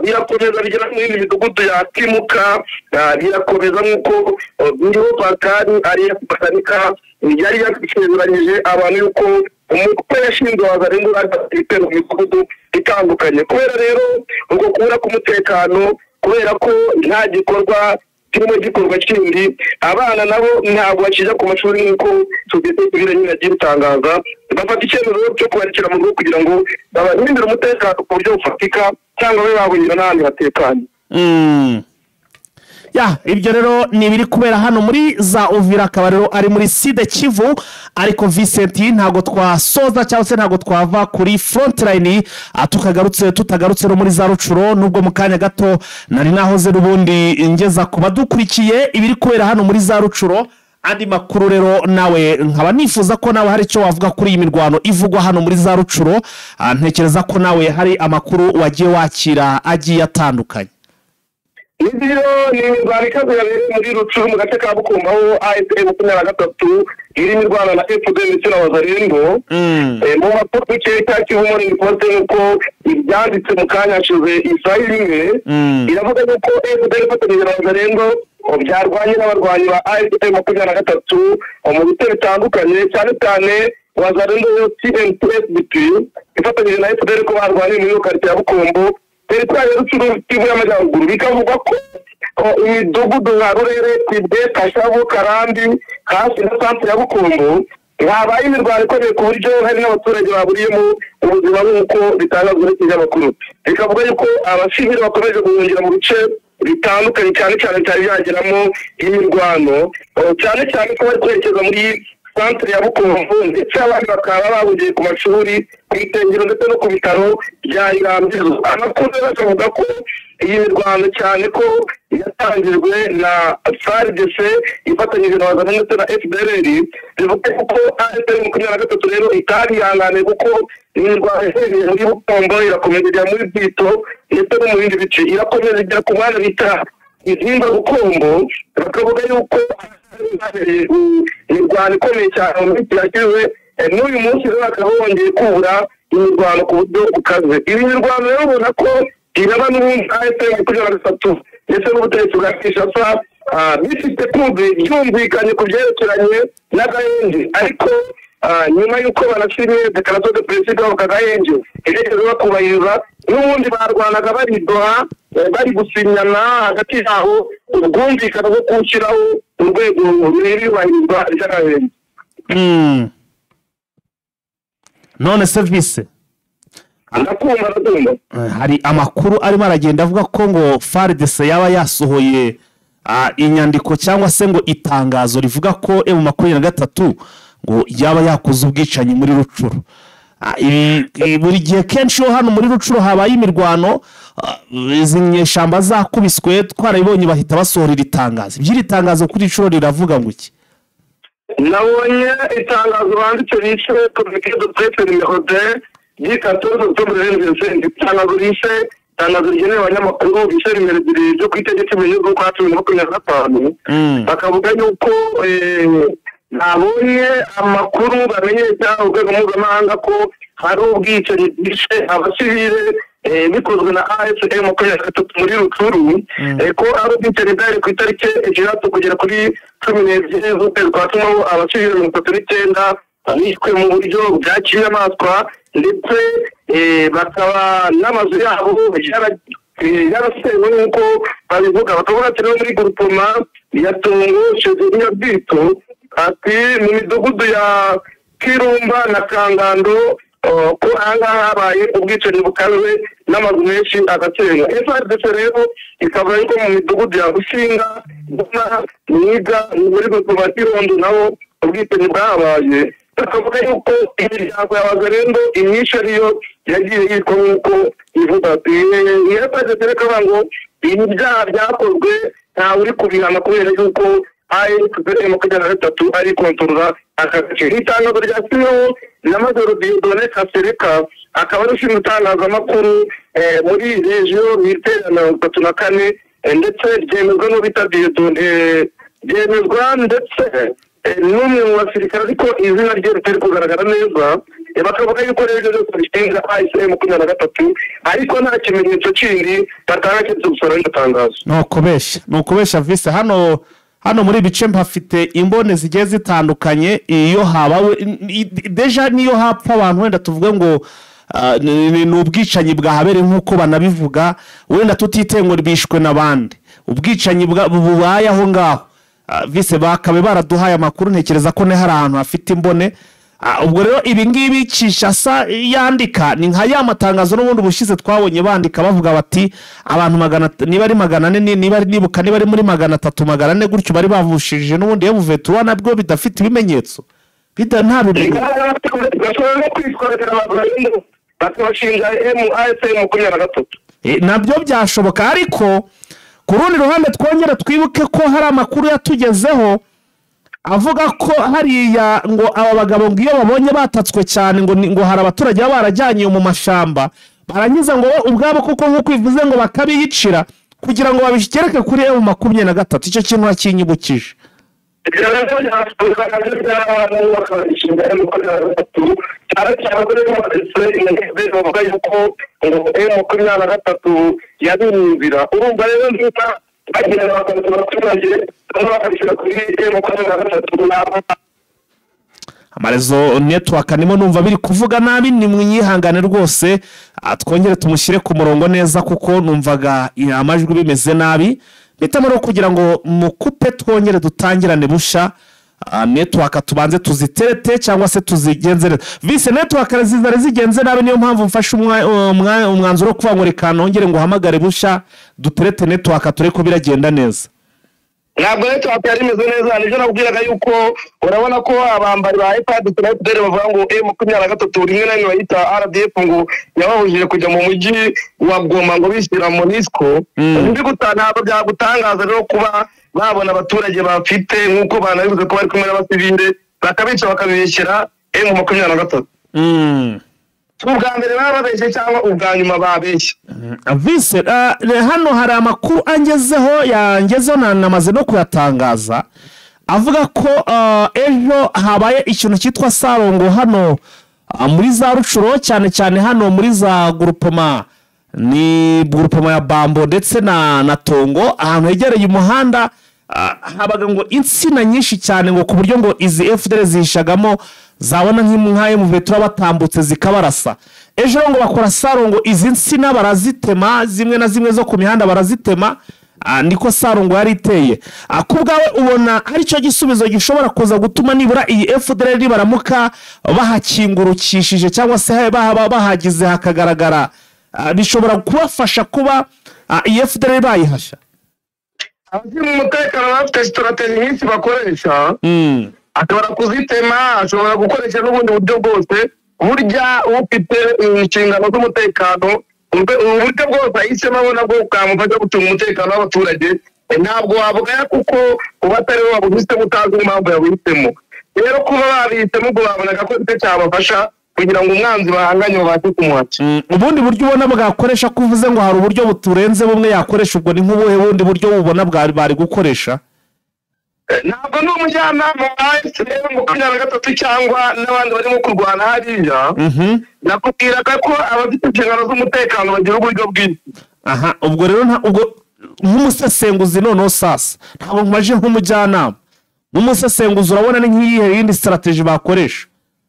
birakomeza bigera mu yindi midugudu ya Kimuka, birakomeza nk'uko biriho Pakari ari Pasanika yari yasezeranyije abantu yuko umutwe yashinzwe Wazalendo ibitero mu midugudu itandukanye. Kubera rero ubwo kubura k'umutekano, kubera ko nta gikorwa kirimo gikorwa kindi, abana nabo ntabwo bakijya ku mashuri, nk'uko sosiyete sivile nyine yagiye itangaza, bafata icyemezo cyo kubarekera mu rugo kugira ngo babarindire umutekano ku buryo bufatika, cyangwa babe bahungira n'ahandi hatekanye. Ya, ibyo rero ni ibiri kubera hano muri za Uvira, akaba rero ari muri Sud Kivu. Ariko Vincent, ntabwo twasoza cyangwa se ntabwo twava kuri front line tukagarutse tutagarutse no muri za Rucuro, nubwo mu kanya gato nari nahoze n'ubundi ngeza ku badukurikiye ibiri kubera hano muri za Rucuro. Andi makuru rero nawe nkaba nifuza ko nawe hari icyo wavuga kuri iyi mirwano ivugwa hano muri za Rucuro. Ntekereza ko nawe hari amakuru wagiye wakira agiye atandukanye. Nibyo, ni imirwano ikaze yabereye muri Rucuru mu gace ka Bukumba, aho AFC 23 irimo irwana na FDL ndetse na Wazalendo. Mu makuru dukeka Kivu Morning Post, nuko ibyanditse mu kanya hashize isaha imwe, iravuga yuko FDL ifatanyije na Wazalendo byarwanye n'abarwanyi ba AFC 23 mu bice bitandukanye, cyane cyane Wazalendo yo TNPSDP ifatanyije na FDL, ko barwaniye muri iyo quartier ya Bukombo, teritwari ya Rucuru, Kivu y'Amajyaruguru. Bikavugwa ko imidugudu nka Rurere, Kwibwe, Kashavu, Karambi, hafi na santere ya Bukombo habaye imirwano ikomeye, ku buryo hari n'abaturage baburiyemo ubuzima, nk'uko bitangazwa n'ikinyamakuru. Bikavuga yuko abasivili bakomeje guhungira mu bice bitandukanye, cyane cyane byari byageramo imirwano, cyane cyane ko bari kwerekeza muri santere ya Bukombo, ndetse abandi bakaba bahungiye ku mashuri, ku insengero ndetse no ku bitaro bya Irambizo. Amakuru rero akavuga ko Iyi mirwano, cyane ko yatangijwe na FARDC ifatanyije na Wazalendo ndetse na FDLR, bivuga ko AFC 23 rero itarihanganiye, kuko imirwano iherereye muri Bukombo irakomeza igera muri Bwito ndetse no mu bindi bice, irakomeza igera ku mwanya bita Izimba Bukombo. Bakavuga yuko habereye imirwano ikomeye cyane mu minsi yashize. N'uyu munsi rero bakaba bongeye kubura imirwano ku buryo bukaze. Iyi mirwano rero ubona ko iraba n'ubundi AFC 23 ndetse n'ubutegetsi bwa Kinshasa bifite kumvi byumvikanye ku byerekeranye n'agahenge, ariko nyuma y'uko banasinye déclaration de principe bavuga agahenge ibyerekezo bakubahiriza, n'ubundi barwanaga bari Doha, bari gusinyana hagati yabo ubwumvikane bwo kuwushyiraho urwego rw'iyubahirizwa ry'agahenge. None se vise? Ndakumva, ndakumva. Hari amakuru arimo aragenda avuga ko ngo FARDC yaba yasohoye inyandiko cyangwa se ngo itangazo rivuga ko M23 ngo yaba yakoze ubwicanyi muri Rucuru. Buri gihe kenshi iyo hano muri Rucuru habaye imirwano, izi nyeshyamba zakubiswe, twarabibonye, bahita basohora iri tangazo. Iby'iri tangazo kuri inshuro riravuga ngo iki? Nabonye itangazo banditse bise communiqué de presse numéro 2 du 14 octobre 2025, itangazo bise itangazo rigenewe abanyamakuru bise nimero 2 ryo ku itariki 10 z'ukwa 10 2025. Bakavuga yuko nabonye amakuru bamenyesha urwego mpuzamahanga ko hari ubwicanyi bwishe abasivile, bikozwe na AFC 23 muri Rucuru, ko ari ubwicanyi bwari ku itariki 6 kugera kuri 12 z'ukwezi kwa 10, aho abasivile 39 bishwe mu buryo bwa kinyamaswa, ndetse bakaba n'amazu yabo yarasenywe nk'uko babivuga. Bakavuga ati rero muri groupement ya Tongo, chefferie ya Bwito, ati mu midugudu ya Kirumba na Kangando, ko ahangaha habaye ubwicanyi bukaze n'amazu menshi agasenywa. FARDC rero ikavuga yuko mu midugudu ya Businga, Goma, Mwiga, muri groupement Kirondo naho ubwicanyi bwahabaye. Bakavuga yuko imiryango ya Wazalendo imyinshi ariyo yagiye yitwa nk'uko ivuga. Iyo FARDC rero ikavuga ngo ibi byaha byakozwe ntawe uri kubihana kubera yuko AFC 23 ari kontorora aka gace. Itangazo ryasinyweho na Majoro Dieudonné Kasereka, akaba ari ushinzwe itangazamakuru muri région militaire ya 34, ndetse ryemezwa n'uwo bita Dieudonné, ryemezwa ndetse n'umwe mu basirikare ariko izina rye ritari kugaragara neza. Bakavuga yuko rero ibyo byose bishinja AFC 23, ariko nta kimenyetso kindi batanga keretse gusohora iryo tangazo. Ni ukubeshya, ni ukubeshya vise. Hano muri bice mpafite imbone zigiye zitandukanye. Iyo habawe déjà niyo hapfa abantu, wenda tuvuge ngo ni ubwicanyi bwahabereye nk'uko banabivuga, wenda tutite ngo bishwe n'abandi, ubwicanyi bubaye aho ngaho, vise bakabe baraduhaye amakuru. Ntekereza ko ne hari ahantu hafite imbone. Ubwo rero ibi ngibi Kinshasa yandika ni nka ya matangazo n'ubundi ubushize twabonye bandika bavuga bati abantu niba ari 400, niba ari nibuka niba ari muri 300, 400 gutyo, bari bavushije n'ubundi M23, nabwo bidafite ibimenyetso, nta bimenyetso. Bashobora no kwitwarira abantu bakabashinja AFC 23. Nabyo byashoboka, ariko ku rundi ruhande twongere twibuke ko hari amakuru yatugezeho avuga ko hariya ngo aba bagabo ngo iyo babonye batatswe cyane, ngo hari abaturage baba barajyanye mu mashamba, barangiza ngo bo ubwabo kuko nk'uko bivuze ngo bakabiyicira kugira ngo babigereke kuri M23. Icyo kintu wakinyibukije. Ibyo rero byashoboka bakabishinja M23, cyane cyane ko rero bavuga yuko ngo M23 yabinzira. Urumva rero niba bagenda bakabishyira abaturage bamwe bakabishyira kuri M23 ntabwo. Amarezo network nimo numva biri kuvuga nabi, ni mwihangane rwose. Twongere tumushyire ku murongo neza kuko numvaga amajwi bimeze nabi, mpitamo rero kugira ngo mukupe twongere dutangirane busha. Network tubanze tuziterete cyangwa se tuzigenzere. Vise, network zizare zigenze nabi, niyo mpamvu mfashe umwanzuro wo kuvuga ngo reka nongere ngo uhamagare busha, duterete network, turebe ko biragenda neza. Ntabwo network yari imeze neza. Nibyo nabwiraga yuko urabona ko abambari ba FARDC na FDL bavuga ngo M23 rimwe na rimwe bayita RDF ngo yababujije kujya mu mujyi wa Goma ngo bishyira MONUSCO. Ntabwo byagutangaza rero kuba babona abaturage bafite nk'uko banabivuze ko bari kumwe n'abasivile bakabica bakabibeshyera M23. Ubwa mbere bababeshye cyangwa ubwa nyuma babeshye. Vise, hano hari amakuru angezeho yangezeho namaze no kuyatangaza avuga ko ejo habaye ikintu cyitwa sarongo hano muri za Rucuro, cyane cyane hano muri za Groupement, ni Groupement ya Bambo ndetse na Tongo, ahantu hegereye umuhanda habaga ngo insina nyinshi cyane, ngo ku buryo ngo izi FDL zihishagamo zabona nk'inkaye mu vetura batambutse zikabarasa. Ejo ngo bakora sarongo, izi nsina barazitema, zimwe na zimwe zo ku mihanda barazitema, niko sarongo yari iteye. Ku bwawe ubona hari cyo gisubizo gishobora kuza gutuma nibura iyi FDL baramuka bahakingurukishije cyangwa se bahagize hakagaragara, bishobora kubafasha kuba iyi FDL bayihasha? Abashinzwe umutekano bafite strategy nyinshi bakoresha. Ashobora kuzitema, ashobora gukoresha n'ubundi buryo bwose. Burya ufite inshingano z'umutekano, uburyo bwose ahisemo abona bwo bwamufasha gucunga umutekano w'abaturage, ntabwo wavuga kuko uba atari we wabuhisemo utazi impamvu yabuhisemo. Rero kuba babihisemo ubwo babonaga ko icyo cyabafasha kugira ngo umwanzi bahanganye babashe kumuhaca. Ubundi buryo ubona bwakoresha, ko uvuze ngo hari uburyo buturenze bumwe yakoresha, ubwo ni nk'ubuhe bundi buryo ubona bari gukoresha? Ntabwo ndi umujyanama wa M23 cyangwa n'abandi barimo kurwana hariya. Nakubwiraga ko abafite inshingano z'umutekano bagira uburyo bwinshi. Aha, ubwo rero ubwo nk'umusesenguzi noneho sasa ntabwo nkumaje nk'umujyanama, nk'umusesenguzi urabona ni nk'iyihe yindi strategy bakoresha?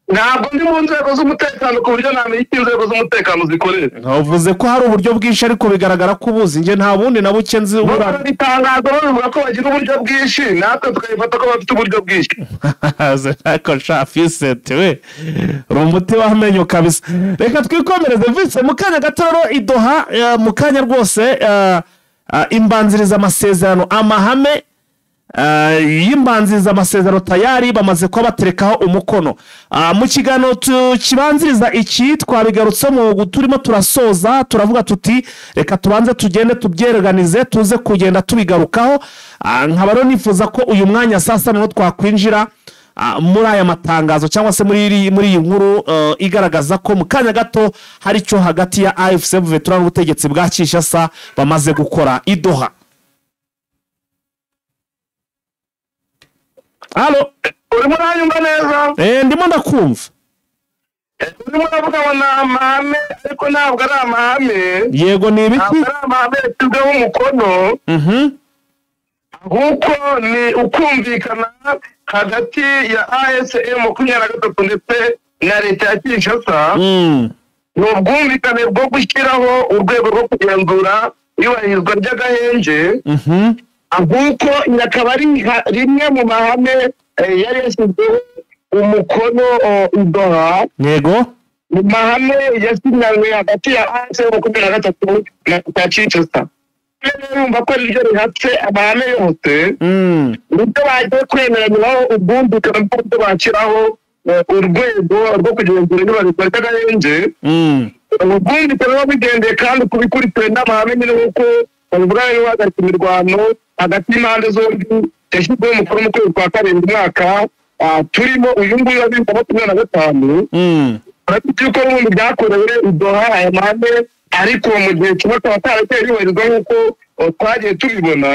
Ntabwo ndi mu nzego z'umutekano ku buryo namenya icyo inzego z'umutekano zikoresha. Ntavuze ko hari uburyo bwinshi ariko bigaragara ko ubuzi nge nta bundi na buke nzi. Bitangaza bavuga ko bagira uburyo bwinshi, natwe tukabifata ko bafite uburyo bwinshi. Ariko sha Vincent we uri umuti w'amenyo kabisa. Reka twikomereze Vincent mu kanya gato rero i Doha, mu kanya rwose imbanziriza amasezerano, amahame y'imbanziriza amasezerano tayari bamaze kuba baterekaho umukono. Mu kiganiro kibanziriza iki twabigarutse mu turimo turasoza, turavuga tuti reka tubanze tugende tubyereganize tuze kugenda tubigarukaho. Nkaba rero nifuza ko uyu mwanya sasa niho twakwinjira muri aya matangazo cyangwa se muri iyi nkuru igaragaza ko mu kanya gato hari cyo hagati ya AFC M23 n'ubutegetsi bwa Kinshasa bamaze gukora i Doha. Halo, urimo uranyumva neza? Ndimo ndakumva. Urimo uravuga ngo ni amahame, ariko ntabwo ari amahame. Yego ni ibiki? Ntabwo ari amahame yashyizweho umukono. Ahubwo ni ukumvikana hagati ya ASM 23 ndetse na leta ya Kinshasa. Ni ubwumvikane bwo gushyiraho urwego rwo kugenzura iyubahirizwa ry'agahenge. Ahubwo akaba ari rimwe mu mahame yari yashyizweho umukono i Doha. Yego, mu mahame yasinyanywe hagati ya AFC 23 na leta ya Kinshasa. Urumva ko ariryo rihatse amahame yose, nibyo bagiye kwemeranywaho ubwumvikane bw'uburyo bashyiraho urwego rwo kugenzura iyubahirizwa ry'agahenge. Ubwumvikane buba bugendeye kandi ku bikurikiwe n'amahame nyine nk'uko babivuga guhagarika imirwano hagati y'impande zombi yashyizweho umukono mu kwezi kwa karindwi umwaka turimo uyu nguyu wa 2025. Urabona yuko n'ubundi byakorewe i Doha aya mahame, ariko mu gihe kimwe akaba ataragiye yubahirizwa nk'uko twagiye tubibona,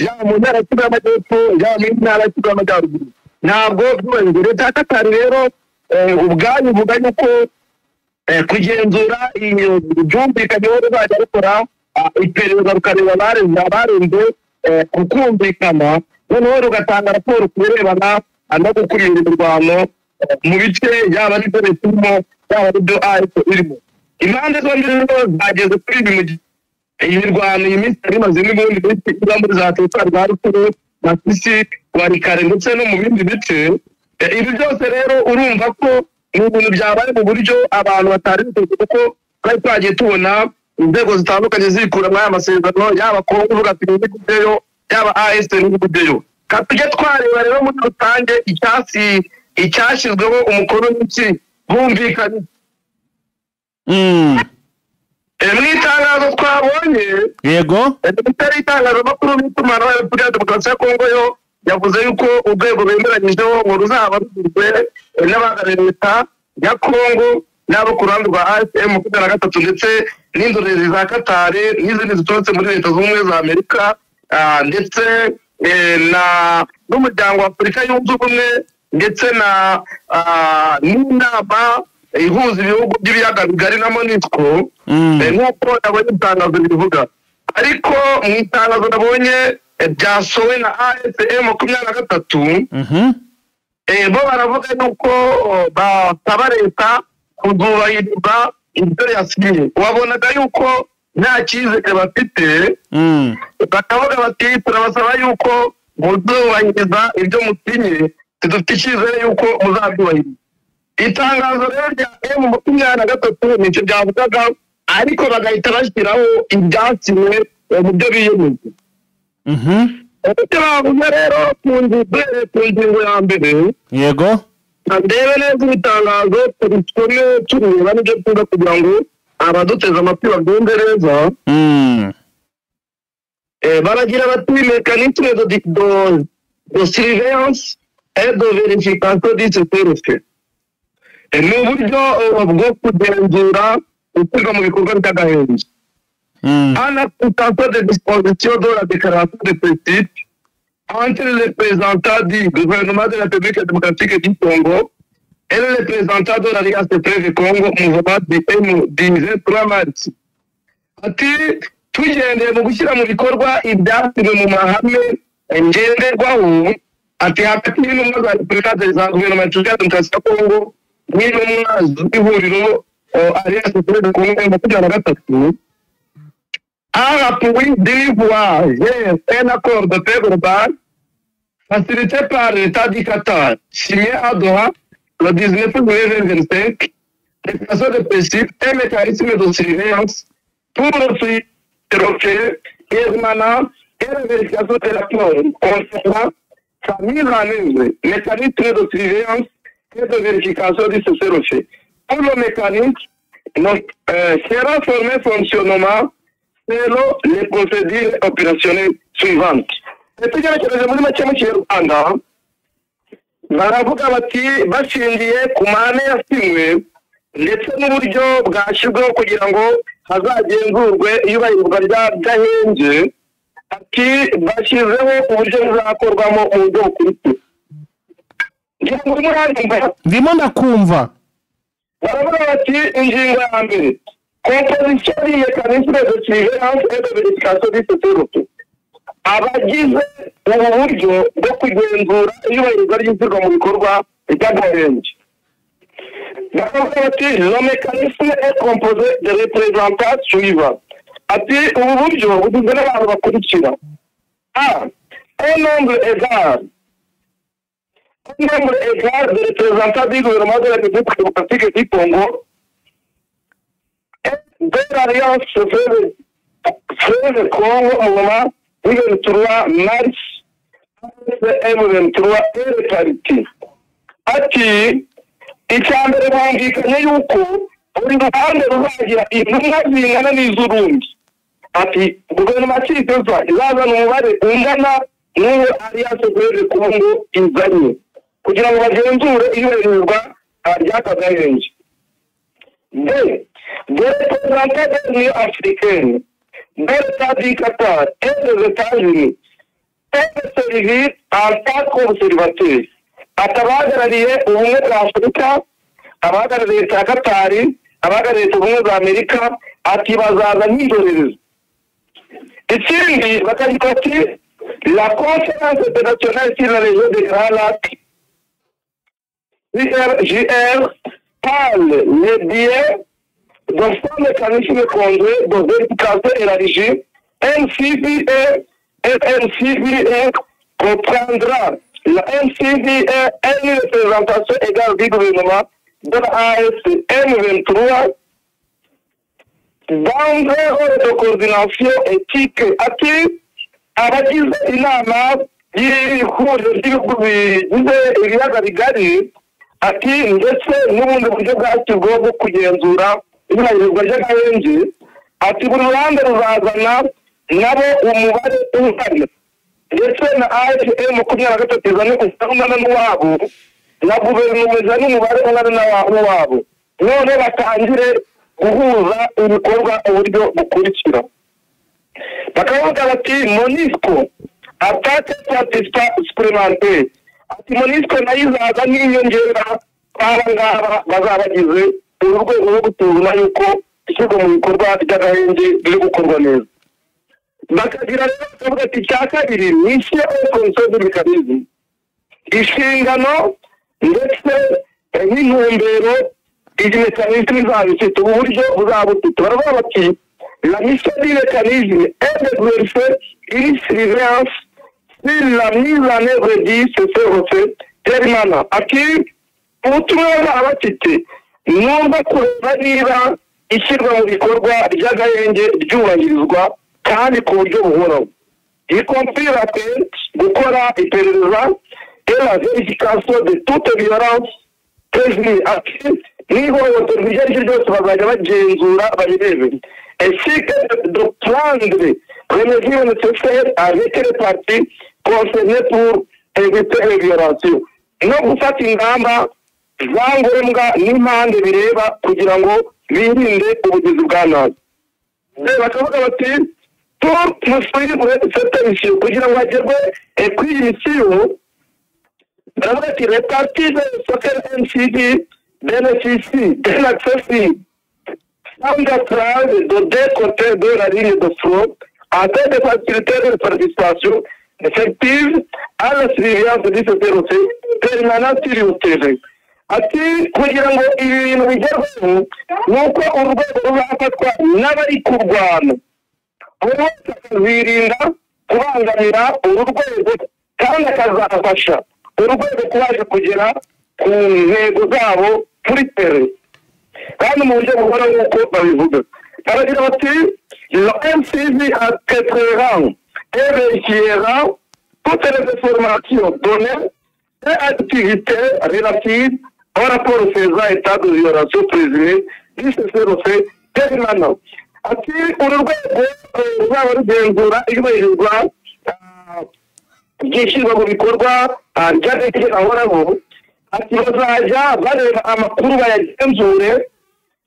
yaba mu ntara y'Kivu y'Amajyepfo yaba mu ntara y'Kivu y'Amajyaruguru ntabwo byubahirijwe. Leta ya Katari rero ubwayo ivuga yuko kugenzura ibyumvikanyeho ruzajya rukora iperereza rukareba abarenze kukumvikana, noneho rugatanga raporo ku birebana no gukumira imirwano mu bice yaba ari byo leta irimo yaba ari byo AFC irimo. Impande zombi rero zageze kuri ibi mu gihe iyi mirwano iyi minsi yari imaze n'ubundi minsi iba muri za teritwari za Rutshuru, Masisi, Walikare ndetse no mu bindi bice. Ibi byose rero urumva ko ni ibintu byabaye mu buryo abantu batari biteze, kuko twari twagiye tubona inzego zitandukanye zikura muri aya masezerano, yaba Kongo ivuga ati ntibiguteyo, Yaba AS n'uburyo tujye twareba rero muri rusange icyasi icyashyizweho umukono n'iki bumvikanye. Mu itangazo twabonye, Minisiteri y'itangazamakuru n'itumanaho ya Repubulika ya Demokarasi ya Kongo yo yavuze yuko urwego bemeranyijeho ngo ruzaba rugizwe n'abahagarariye leta ya Kongo n'abo ku ruhande rwa AFM 23, ndetse n'indorerezi za Katari n'izindi ziturutse muri Leta Zunze Ubumwe za Amerika, ndetse na n'umuryango wa Afurika Yunze Ubumwe, ndetse na n'inama ihuza ibihugu by'ibiyaga bigari na MONUSCO. Nk'uko nabonye itangazo ribivuga, ariko mu itangazo nabonye ryasowe na AFM 23, bo baravuga yuko basaba leta kuzubahiriza ibyo yasinye. Wabonaga yuko nta cyizere bafite, bakavuga bati: "Turabasaba yuko muzubahiriza ibyo musinye, tudufite icyizere yuko muzabyubahiriza." Itangazo rero rya M23 nicyo byavugaga, ariko bagahita bashyiraho ibyasinywe mu byo biyemeje. Icyo bavuze rero ku ngingo ya mbere, ndebe neza ibitangazo, tubisome tureba n'ibyo tuza kugira ngo abaduteze amatwi babyumve neza. Baragira bati: "Mécanisme de surveillance et de vérification du cessez-le-feu." Ni uburyo bwo kugenzura ishyirwa mu bikorwa by'agahenge. En application des dispositions de la déclaration de principe entre les représentants du gouvernement de la République démocratique du Congo et les représentants de l'Alliance Fleuve Congo mouvement du M du 23 mars. Ati tugendeye mu gushyira mu bikorwa ibyasinywe mu mahame ngenderwaho, ati hagati y'intumwa za Repubulika za guverinoma ya Repubulika ya Demokarasi ya Kongo n'intumwa z'ihuriro Alliance Fleuve Congo 23, à l'appui d'une voie vers un accord de paix global facilité par l'État du Qatar, signé à Doha le 19 juillet 2025, déclaration de principe et mécanisme de surveillance pour le suivi permanent et la vérification de l'accord concernant sa mise en œuvre, mécanisme de surveillance et de vérification du cessez-le-feu. Pour le mécanisme, sera formé fonctionnement selon les procédures opérationnelles suivantes. Tugenekereje muri make mu Kinyarwanda, baravuga bati bashingiye ku mahame yasinywe ndetse n'uburyo bwashyizweho kugira ngo hazagenzurwe iyubahirizwa ry'agahenge, ati bashyizeho uburyo buzakorwamo mu buryo bukurikira. Ngira ngo urimo uranyumva? Ndimo ndakumva. Baravuga bati ingingo ya mbere, composition du mécanisme de surveillance et de vérification du cessez-le-feu, abagize ubu buryo bwo kugenzura iyubahirizwa ry'ishyirwa mu bikorwa ry'agahenge. Baravuga bati le mécanisme est composé de représentants suivants, ati ubu buryo bugizwe n'abantu bakurikira: a un nombre égal de représentants du gouvernement de la République démocratique du Congo et de l'Alliance Fleuve Congo au moment du 23 mars M23 et le parti. Ati icya mbere, bumvikanye yuko buri ruhande ruzagira intumwa zingana n'iz'urundi, ati guverinoma ya Kinshasa izazana umubare ungana n'uwo Alliance Fleuve Congo izanye kugira ngo bagenzure iyubahirizwa ry'aka gahenge. B, des représentants de l'Union africaine, de l'État du Qatar et des États-Unis peuvent servir en tant qu'observateurs. Ati abahagarariye ubumwe bwa Afurika, abahagarariye leta ya Katari, abahagarariye Leta Ubumwe bwa Amerika, ati bazaza nk'indorerezi. Ikindi bakagira bati la Conférence internationale sur la région des Grands Lacs, CIRGL, par le biais de son mécanisme conjoint de vérification élargie, MCVE et MCVE, comprendra la MCVE une représentation égale du gouvernement de la AS M23 dans un rôle de coordination éthique. Ati Abagize inama y'ihuriro ry'ibihugu bigize ibiyaga bigari, ati ndetse n'ubundi buryo bwashyizweho bwo kugenzura iyubahirizwa ry'agahenge, ati buri ruhande ruzazana nabo umubare ungana, ndetse na AFC M23 izane ungana n'uwabo, na guverinoma izane umubare ungana n'uwabo, none batangire guhuza ibikorwa uburyo bukurikira. Bakavuga bati MONUSCO attaque supplémentaire, ati MONUSCO nayo izaza nk'inyongera aba ngaba bazaba bagize uru rwego rwo gusuzuma yuko ishyirwa mu bikorwa ry'agahenge riri gukorwa neza. Bakagira rero bakavuga ati icya kabiri mission et fonction du mécanisme, inshingano ndetse n'intumbero iyi mécanisme izaba ifite, ubu buryo buzaba bufite. Baravuga bati la mission du mécanisme est d'exercer une surveillance sur la mise en œuvre du cessez-le-feu permanent. Ati ubutumwa bazaba bafite numva kureba niba ishyirwa mu bikorwa ry'agahenge ryubahirizwa kandi ku buryo buhoraho, y compris gukora iperereza et la vérification de toute violence présumée. Ati n'ihohoterwa iryo ari ryo ryose bazajya bagenzura babirebe, ainsi que de prendre les mesures nécessaires avec les parties concernées pour éviter les violations, no gufata ingamba za ngombwa n'impande bireba kugira ngo birinde ubugizi bwa nabi. Bakavuga bati pour poursuivre cette mission, kugira ngo hagerwe kuri iyi mission, baravuga ati les parties de ce MCD bénéficient d'un accès sans entrave de deux côtés de la ligne de front afin de faciliter leur participation effective à la surveillance du cessez-le-feu permanent sur le terrain. Ati kugira ngo ibi bintu bigerweho ni uko urwego ruzafatwa n'abari kurwana, buri wese akazirinda kubangamira uru rwego kandi akazafasha urwego kubasha kugera ku ntego zabo kuri terrain kandi mu buryo buhoraho nk'uko babivuga. Baragira bati le MCV traitera et vérifiera toutes les informations données et activités relatives au rapport faisant état de violation présumée du cessez-le-feu permanent. Ati uru rwego ruzaba rugenzura iyubahirizwa ryishyirwa mu bikorwa ry'agahenge gahoraho, ati bazajya bareba amakuru bayagenzure,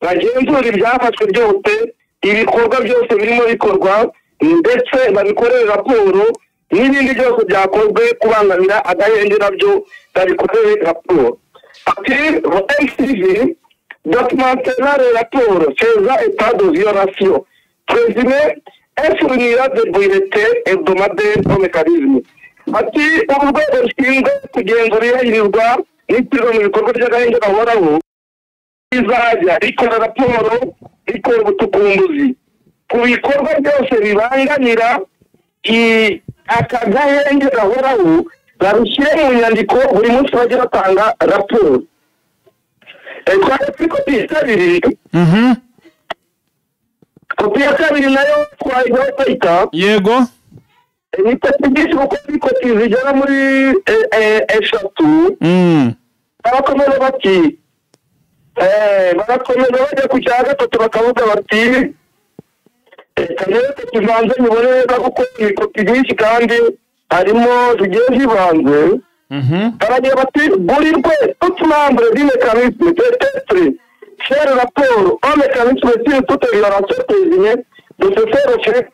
bagenzure ibyafashwe byose, ibikorwa byose birimo bikorwa, ndetse babikorere raporo n'ibindi byose byakozwe kubangamira agahenge nabyo babikorere raporo. Ati MCV documentera les rapports faisant état de violation présumée et fournira des bulletins hebdomadaires au mécanisme. Ati uru rwego rushinzwe kugenzura iyubahirizwa n'ishyirwa mu bikorwa ry'agahenge gahoraho rizajya rikora raporo, rikora ubutukumbuzi ku bikorwa byose bibangamira aka gahenge gahoraho, babishyire mu nyandiko, buri munsi bajye batanga raporo. Twari kuri kopi ya kabiri. Kopi ya kabiri nayo twayijyaho twayita. Yego. Ni kopi nyinshi kuko ni kopi zigera muri 3. Barakomeza bati barakomeza bajya ku cya gatatu bakavuga bati reka rero tuvanze mubone neza kuko ni kopi nyinshi kandi harimo zigiye zivanze. Baragira bati buri rwego tout membre du mécanisme peut être faire rapport au mécanisme sur toute violation présumée de cessez-le-feu.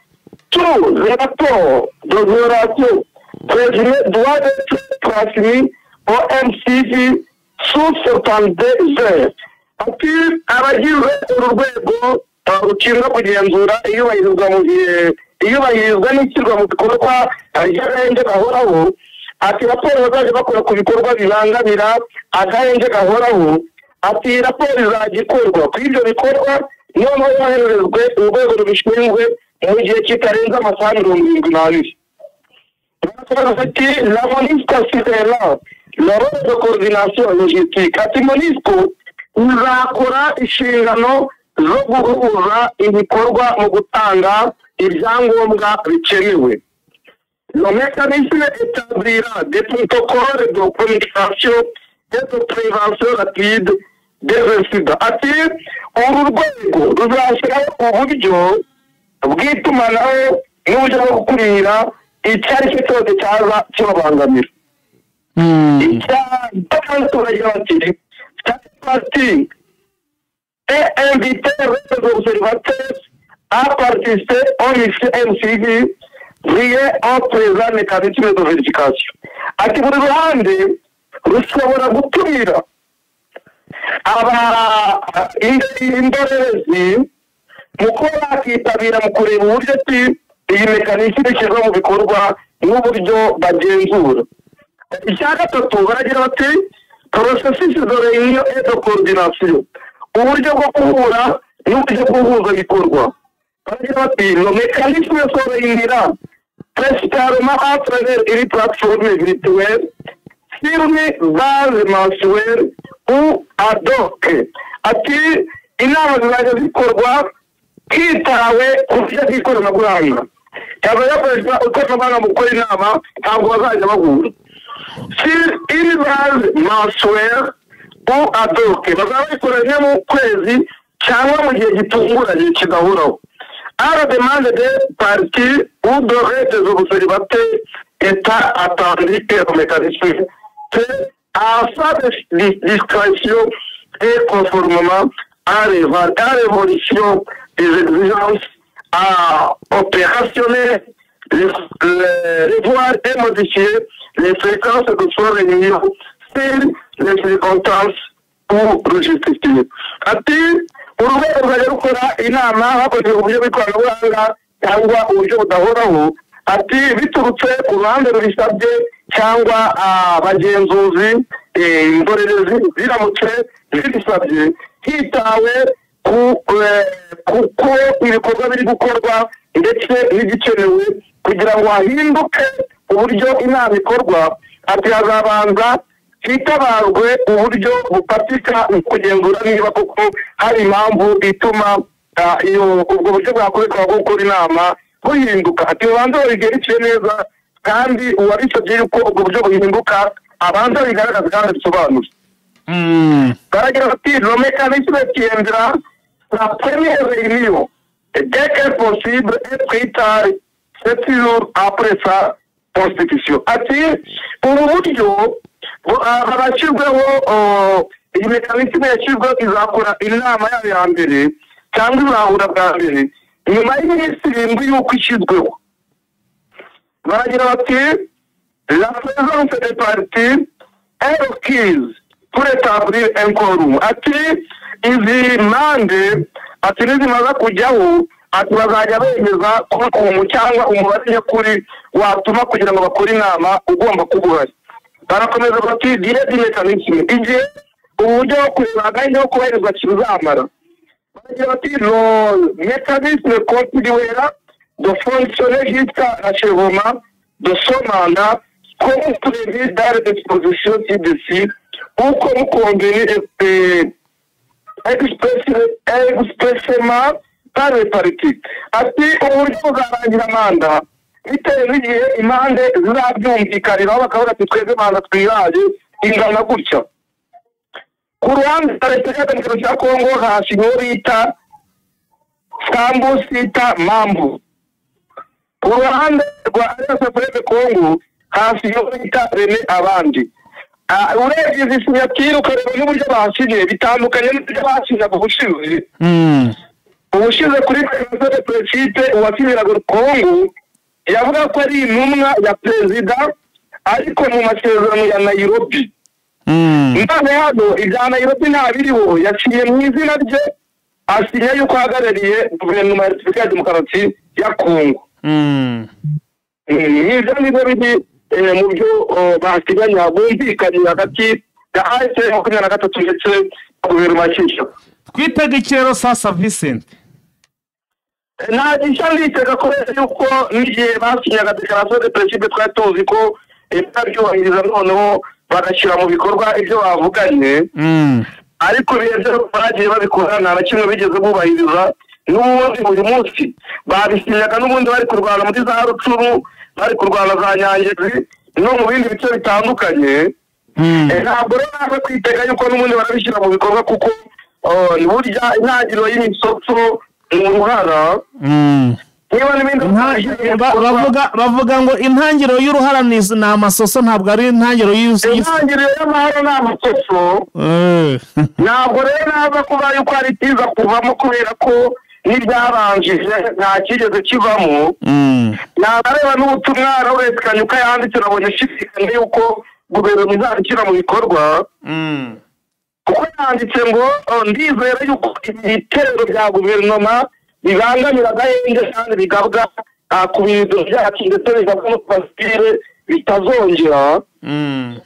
Tous les rapports de violation présumée doivent être transmis au MCV sous 72 heures. Ati abagize uru rwego rushinzwe kugenzura iyubahirizwa mu gihe iyubahirizwa n'ishyirwa mu bikorwa ry'agahenge gahoraho, ati raporo bazajya bakora ku bikorwa bibangamira agahenge gahoraho, ati raporo izajya ikorwa kuri ibyo bikorwa noneho yohererezwe urwego rubishinzwe mu gihe kitarenze amasaha 72. Baravuga ati la MONUSCO assurera le rôle de coordination logistique. Ati MONUSCO izakora inshingano zo guhuza ibikorwa mu gutanga ibyangombwa bikenewe. Le mécanisme établira des protocoles de communication et de prévention rapide des incidents. Ati uru rwego ruzashyiraho uburyo bw'itumanaho n'uburyo bwo gukumira icyo ari cyo cyose cyaza kibabangamira. Icya gatandatu baragira bati chaque partie est invité les observateurs à participer au MCV lié au présent mécanisme de vérification. Ati buri ruhande rushobora gutumira aba indorerezi mu kuba bakitabira mu kureba uburyo ki iyi mécanisme ishyirwa mu bikorwa n'uburyo bagenzura. Icya gatatu baragira bati processus de réunion et de coordination, uburyo bwo guhura n'uburyo bwo guhuza bikorwa. Baragira bati le mécanisme se réunira principalement à travers une plateforme virtuelle sur une base mensuelle ou ad hoc. Ati inama zizajya zikorwa hitawe ku buryo bw'ikoranabuhanga, cyangwa hakoreshwa ikoranabuhanga mu gukora inama, ntabwo bazajya bahura. Sur une base mensuelle ou ad hoc, bazaba babikora rimwe mu kwezi cyangwa mu gihe gitunguranye kidahoraho, à la demande des parties ou de des observateurs étant attendu que le mécanisme fait à sa discrétion et conformément à l'évolution des exigences à opérationnel, revoir et modifier les fréquences de son réunion si les circonstances pour le justifier. Ati urwego ruzajya rukora inama hakoreshejwe uburyo bw'ikoranabuhanga cyangwa uburyo budahoraho, ati biturutse ku ruhande rubisabye cyangwa abagenzuzi, indorerezi ziramutse zibisabye, hitawe kuko ibikorwa biri gukorwa ndetse n'igikenewe kugira ngo hahinduke uburyo inama ikorwa. Ati hazabanza hitabarwe uburyo bufatika mu kugenzura niba koko hari impamvu ituma iyo ubwo buryo bwakoreshwa bwo gukora inama buhinduka. Ati babanza babigerekeye neza, kandi uwabisabye yuko ubwo buryo buhinduka abanza bigaragaza kandi bisobanure. Baragira bati le mécanisme tiendra la première réunion dès que possible et plus tard 7 jours après sa constitution. Ati ubu buryo barashyirweho, iyi mécanisme yashyizweho izakora inama yayo ya mbere cyangwa izahura bwa mbere nyuma y'iminsi 7 y'uko ishyizweho. Baragira bati la présence des parties est requise pour établir un quorum. Ati izi mpande, ati nizimaze kujyaho, ati bazajya bemeza quorum cyangwa umubare nyakuri watuma kugira ngo bakore inama ugomba kuba uhari. Barakomeza bati durée du mécanisme, igihe uburyo bwo kureba gahunda yo kubahirizwa kizamara. Baragira bati le mécanisme continuera de fonctionner jusqu'à l'achèvement de son mandat comme prévu dans les dispositions ci-dessus ou comme convenu expressément par les parties. Ati uburyo buzarangira manda bitewe n'igihe impande zizabyumvikaniraho, bakavuga ati twebwe manda twihaye ingana gutya. Ku ruhande rwa Repubulika ya Demokarasi ya Kongo hashyizweho bita Sambu Sita Mambu, ku ruhande rwa Alliance Fleuve Congo hashyizweho bita Rene Abandi. Urebye izi signature ukareba n'uburyo basinye, bitandukanye n'uburyo basinyaga ubushize. Ubushize kuri déclaration de principe, uwasinyiraga Kongo yavuga ko ari intumwa ya perezida ariko mu masezerano ya Nairobi. None hano ibya Nairobi nta biriho, yaciye mu izina rye, asinya yuko ahagarariye guverinoma ya Repubulika ya Demokarasi ya Kongo. Nibyo ngibyo biri mu byo basiganya bumvikanye hagati ya AFC 23 ndetse na guverinoma ya Kinshasa. Twitega iki rero sasa, Vincent? Nta gishya nditega, kubera yuko n'igihe basinyaga déclaration de principe twari tuzi ko babyubahiriza, noneho bagashyira mu bikorwa ibyo bavuganye. Ariko ibihe byo bagiye babikora nta na kimwe bigeze bubahiriza. N'ubundi uyu munsi babisinyaga n'ubundi bari kurwana muri za Rutshuru. Bari kurwana za Nyangezi no mu bindi bice bitandukanye. Ntabwo rero nawe kwitega yuko n'ubundi barabishyira mu bikorwa, kuko burya intangiriro y'imisoso ni uruhara. Niba n'ibindi Bavuga ngo intangiriro y'uruhara ni amasoso, ntabwo ari intangiriro y'isi. Intangiriro y'amahoro ni amasoso. Ntabwo rero naza kuba yuko hari icyiza kuvamo, kubera ko n'ibyabanjije nta cyigeze kivamo. Ntareba n'ubutumwa Lawrence Kanyuka yanditse, nabonye ashidikanya yuko guverinoma izabishyira mu bikorwa, kuko yanditse ngo "Ndizera yuko ibitero bya guverinoma bibangamira agahenge kandi bigabwa ku bintu byacu ndetse bigabwa no ku basivile bitazongera."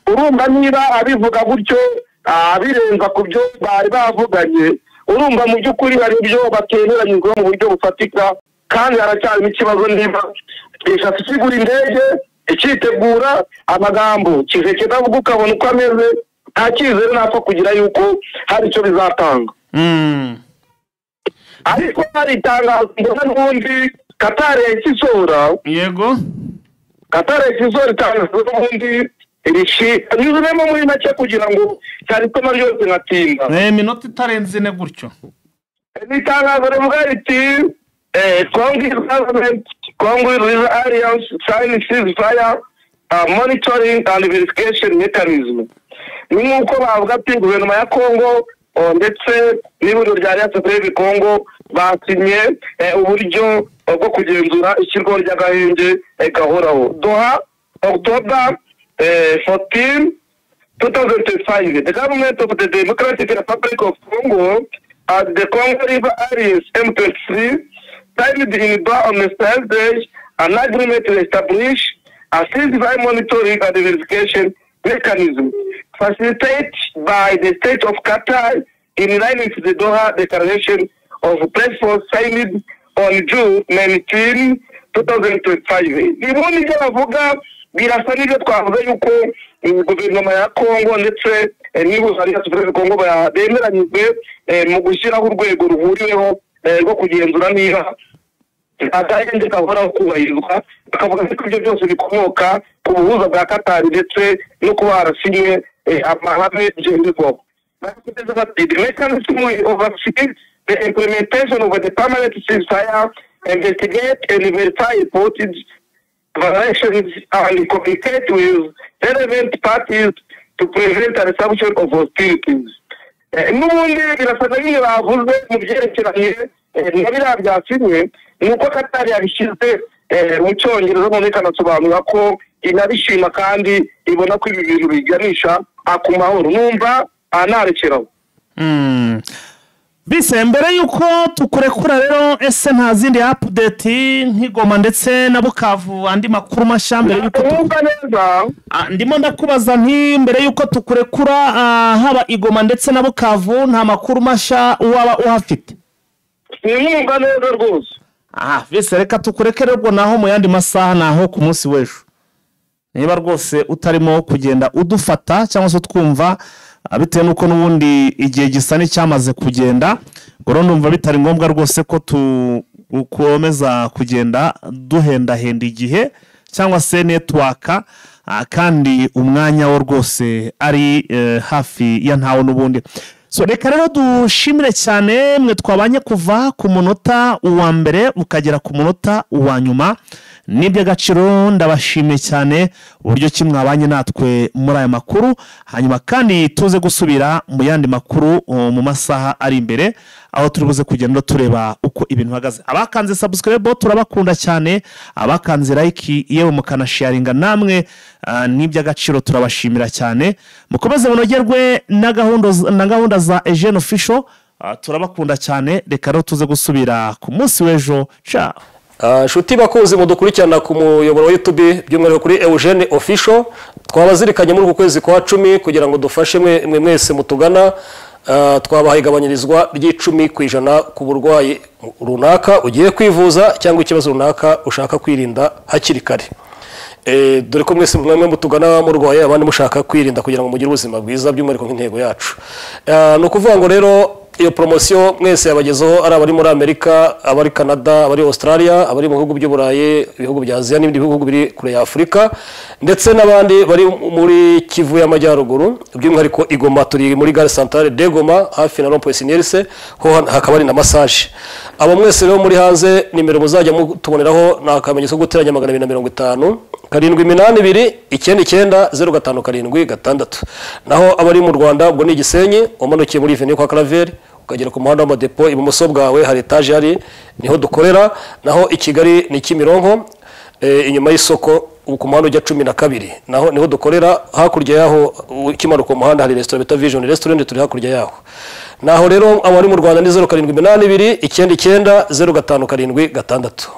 Urumva niba abivuga gutyo, abirenza ku byo bari bavuganye, urumva mu by'ukuri hari ibyo batemeranyijwe mu buryo bufatika, kandi haracyarimo ikibazo. Niba ishaka ikigura indege, ikitegura amagambo Tshisekedi avuga, ukabona uko ameze, nta cyizere napfa kugira yuko hari icyo bizatanga. Ariko hari itangazo mbona n'ubundi Katari yahise isohora. Katari yahise isohora itangazo n'ubundi nyuzemo muri make kugira ngo cyari itoma ryose nkatinda. Minota itarenze 4 gutyo. Ni itangazo rivuga riti "Congo government, Congo River Alliance sign ceasefire monitoring and verification mechanism." Ni nk'uko bavuga ati guverinoma ya Congo ndetse n'ihuriro rya Alliance Fleuve Congo basinye uburyo bwo kugenzura ishyirwaho ry'agahenge gahoraho. Doha, October 14, 2025, the government of the Democratic Republic of Congo and the Congo River Alliance M23 signed in Doha on Thursday an agreement to establish a ceasefire monitoring and verification mechanism facilitated by the state of Qatar in line with the Doha Declaration of Principles signed on June 19, 2025. Ubundi ibyo bavuga birasa n'ibyo twavuze yuko guverinoma ya Congo ndetse n'ihuriro rya Fleuve Congo bemeranyijwe mu gushyiraho urwego ruhuriweho rwo kugenzura niba agahenge gahoraho kubahirizwa, bakavuga ko ibyo byose bikomoka ku buhuza bwa Katari ndetse no kuba harasinye amahame ngenderwaho. Barakomeza bati "The mechanism will oversee the implementation of the permanent ceasefire, investigate and verify reported violations and communicate with relevant parties to prevent a resumption of hostilities." N'ubundi birasa na bimwe bavuze mu byerekeranye na biriya byasinywe, ni uko Katari yabishyize mu Cyongereza, none ikanasobanura ko inabishima kandi ibona ko ibi bintu biganisha ku mahoro. Numva narekeraho. Bise, mbere y'uko tukurekura rero, ese nta zindi update nk'i Goma ndetse na Bukavu, andi makuru mashya mbere y'uko Wumva neza? Ndimo ndakubaza nti mbere y'uko tukurekura, haba i Goma ndetse na Bukavu, nta makuru mashya waba uhafite? Sinumva neza rwose. Aha bise, reka tukurekere ubwo, naho mu yandi masaha, naho ku munsi w'ejo, niba rwose utarimo kugenda udufata cyangwa se utwumva, bitewe n'uko n'ubundi igihe gisa n'icyamaze kugenda, ubwo rero ndumva bitari ngombwa rwose ko tukomeza kugenda duhendahenda igihe cyangwa se network, kandi umwanya wo rwose ari hafi ya ntawo n'ubundi. So reka rero dushimire cyane mwe twabanye kuva ku munota uwa mbere ukagera ku munota uwa nyuma. N'iby'agaciro, ndabashimiye cyane uburyo ki mwabanye natwe muri aya makuru. Hanyuma kandi tuze gusubira mu yandi makuru mu masaha ari imbere, aho turi buze kugenda tureba uko ibintu bihagaze. Abakanze subscribe turabakunda cyane, abakanze like yewe mukanasharinga namwe, n'iby'agaciro, turabashimira cyane. Mukomeze munogerwe na gahunda za Eugene Official. Turabakunda cyane. Reka rero tuze gusubira ku munsi w'ejo. Ciao. Inshuti bakunzi mudukurikirana ku muyoboro wa YouTube, by'umwihariko kuri Eugene Official, twabazirikanye muri uku kwezi kwa 10 kugira ngo dufashe mwe mwese mutugana. Twabahaye igabanyirizwa ry'10% ku burwayi runaka ugiye kwivuza cyangwa ikibazo runaka ushaka kwirinda hakiri kare. Dore ko mwese mwemwe mutugana murwaye, abandi mushaka kwirinda kugira ngo mugire ubuzima bwiza, by'umwihariko nk'intego yacu. Ni ukuvuga ngo rero Iyo poromosiyo mwese yabagezeho, ari abari muri Amerika, abari Canada, abari Australia, abari mu bihugu by'Uburayi, ibihugu bya Aziya n'ibindi bihugu biri kure ya Afurika, ndetse n'abandi bari muri Kivu y'Amajyaruguru, by'umwihariko i Goma. Turi muri gare centrale de Goma, hafi na rond-point Sinelise, ho hakaba hari na massage. Abo mwese rero muri hanze, nimero muzajya mutuboneraho ni akamenyetso ko guteranya 250 782 99 0576. Naho abari mu Rwanda, ubwo ni Gisenyi, umanukiye muri Avenue kwa Claver ukagera ku muhanda w'amadepo, ibumoso bwawe hari etaje hari, niho dukorera. Naho i Kigali ni Kimironko, inyuma y'isoko ku muhanda ujya 12, naho niho dukorera. Hakurya yaho ukimanuka umuhanda hari resitora bita Vision Restaurant, turi hakurya yaho. Naho rero abari mu Rwanda ni 0782 99 0576.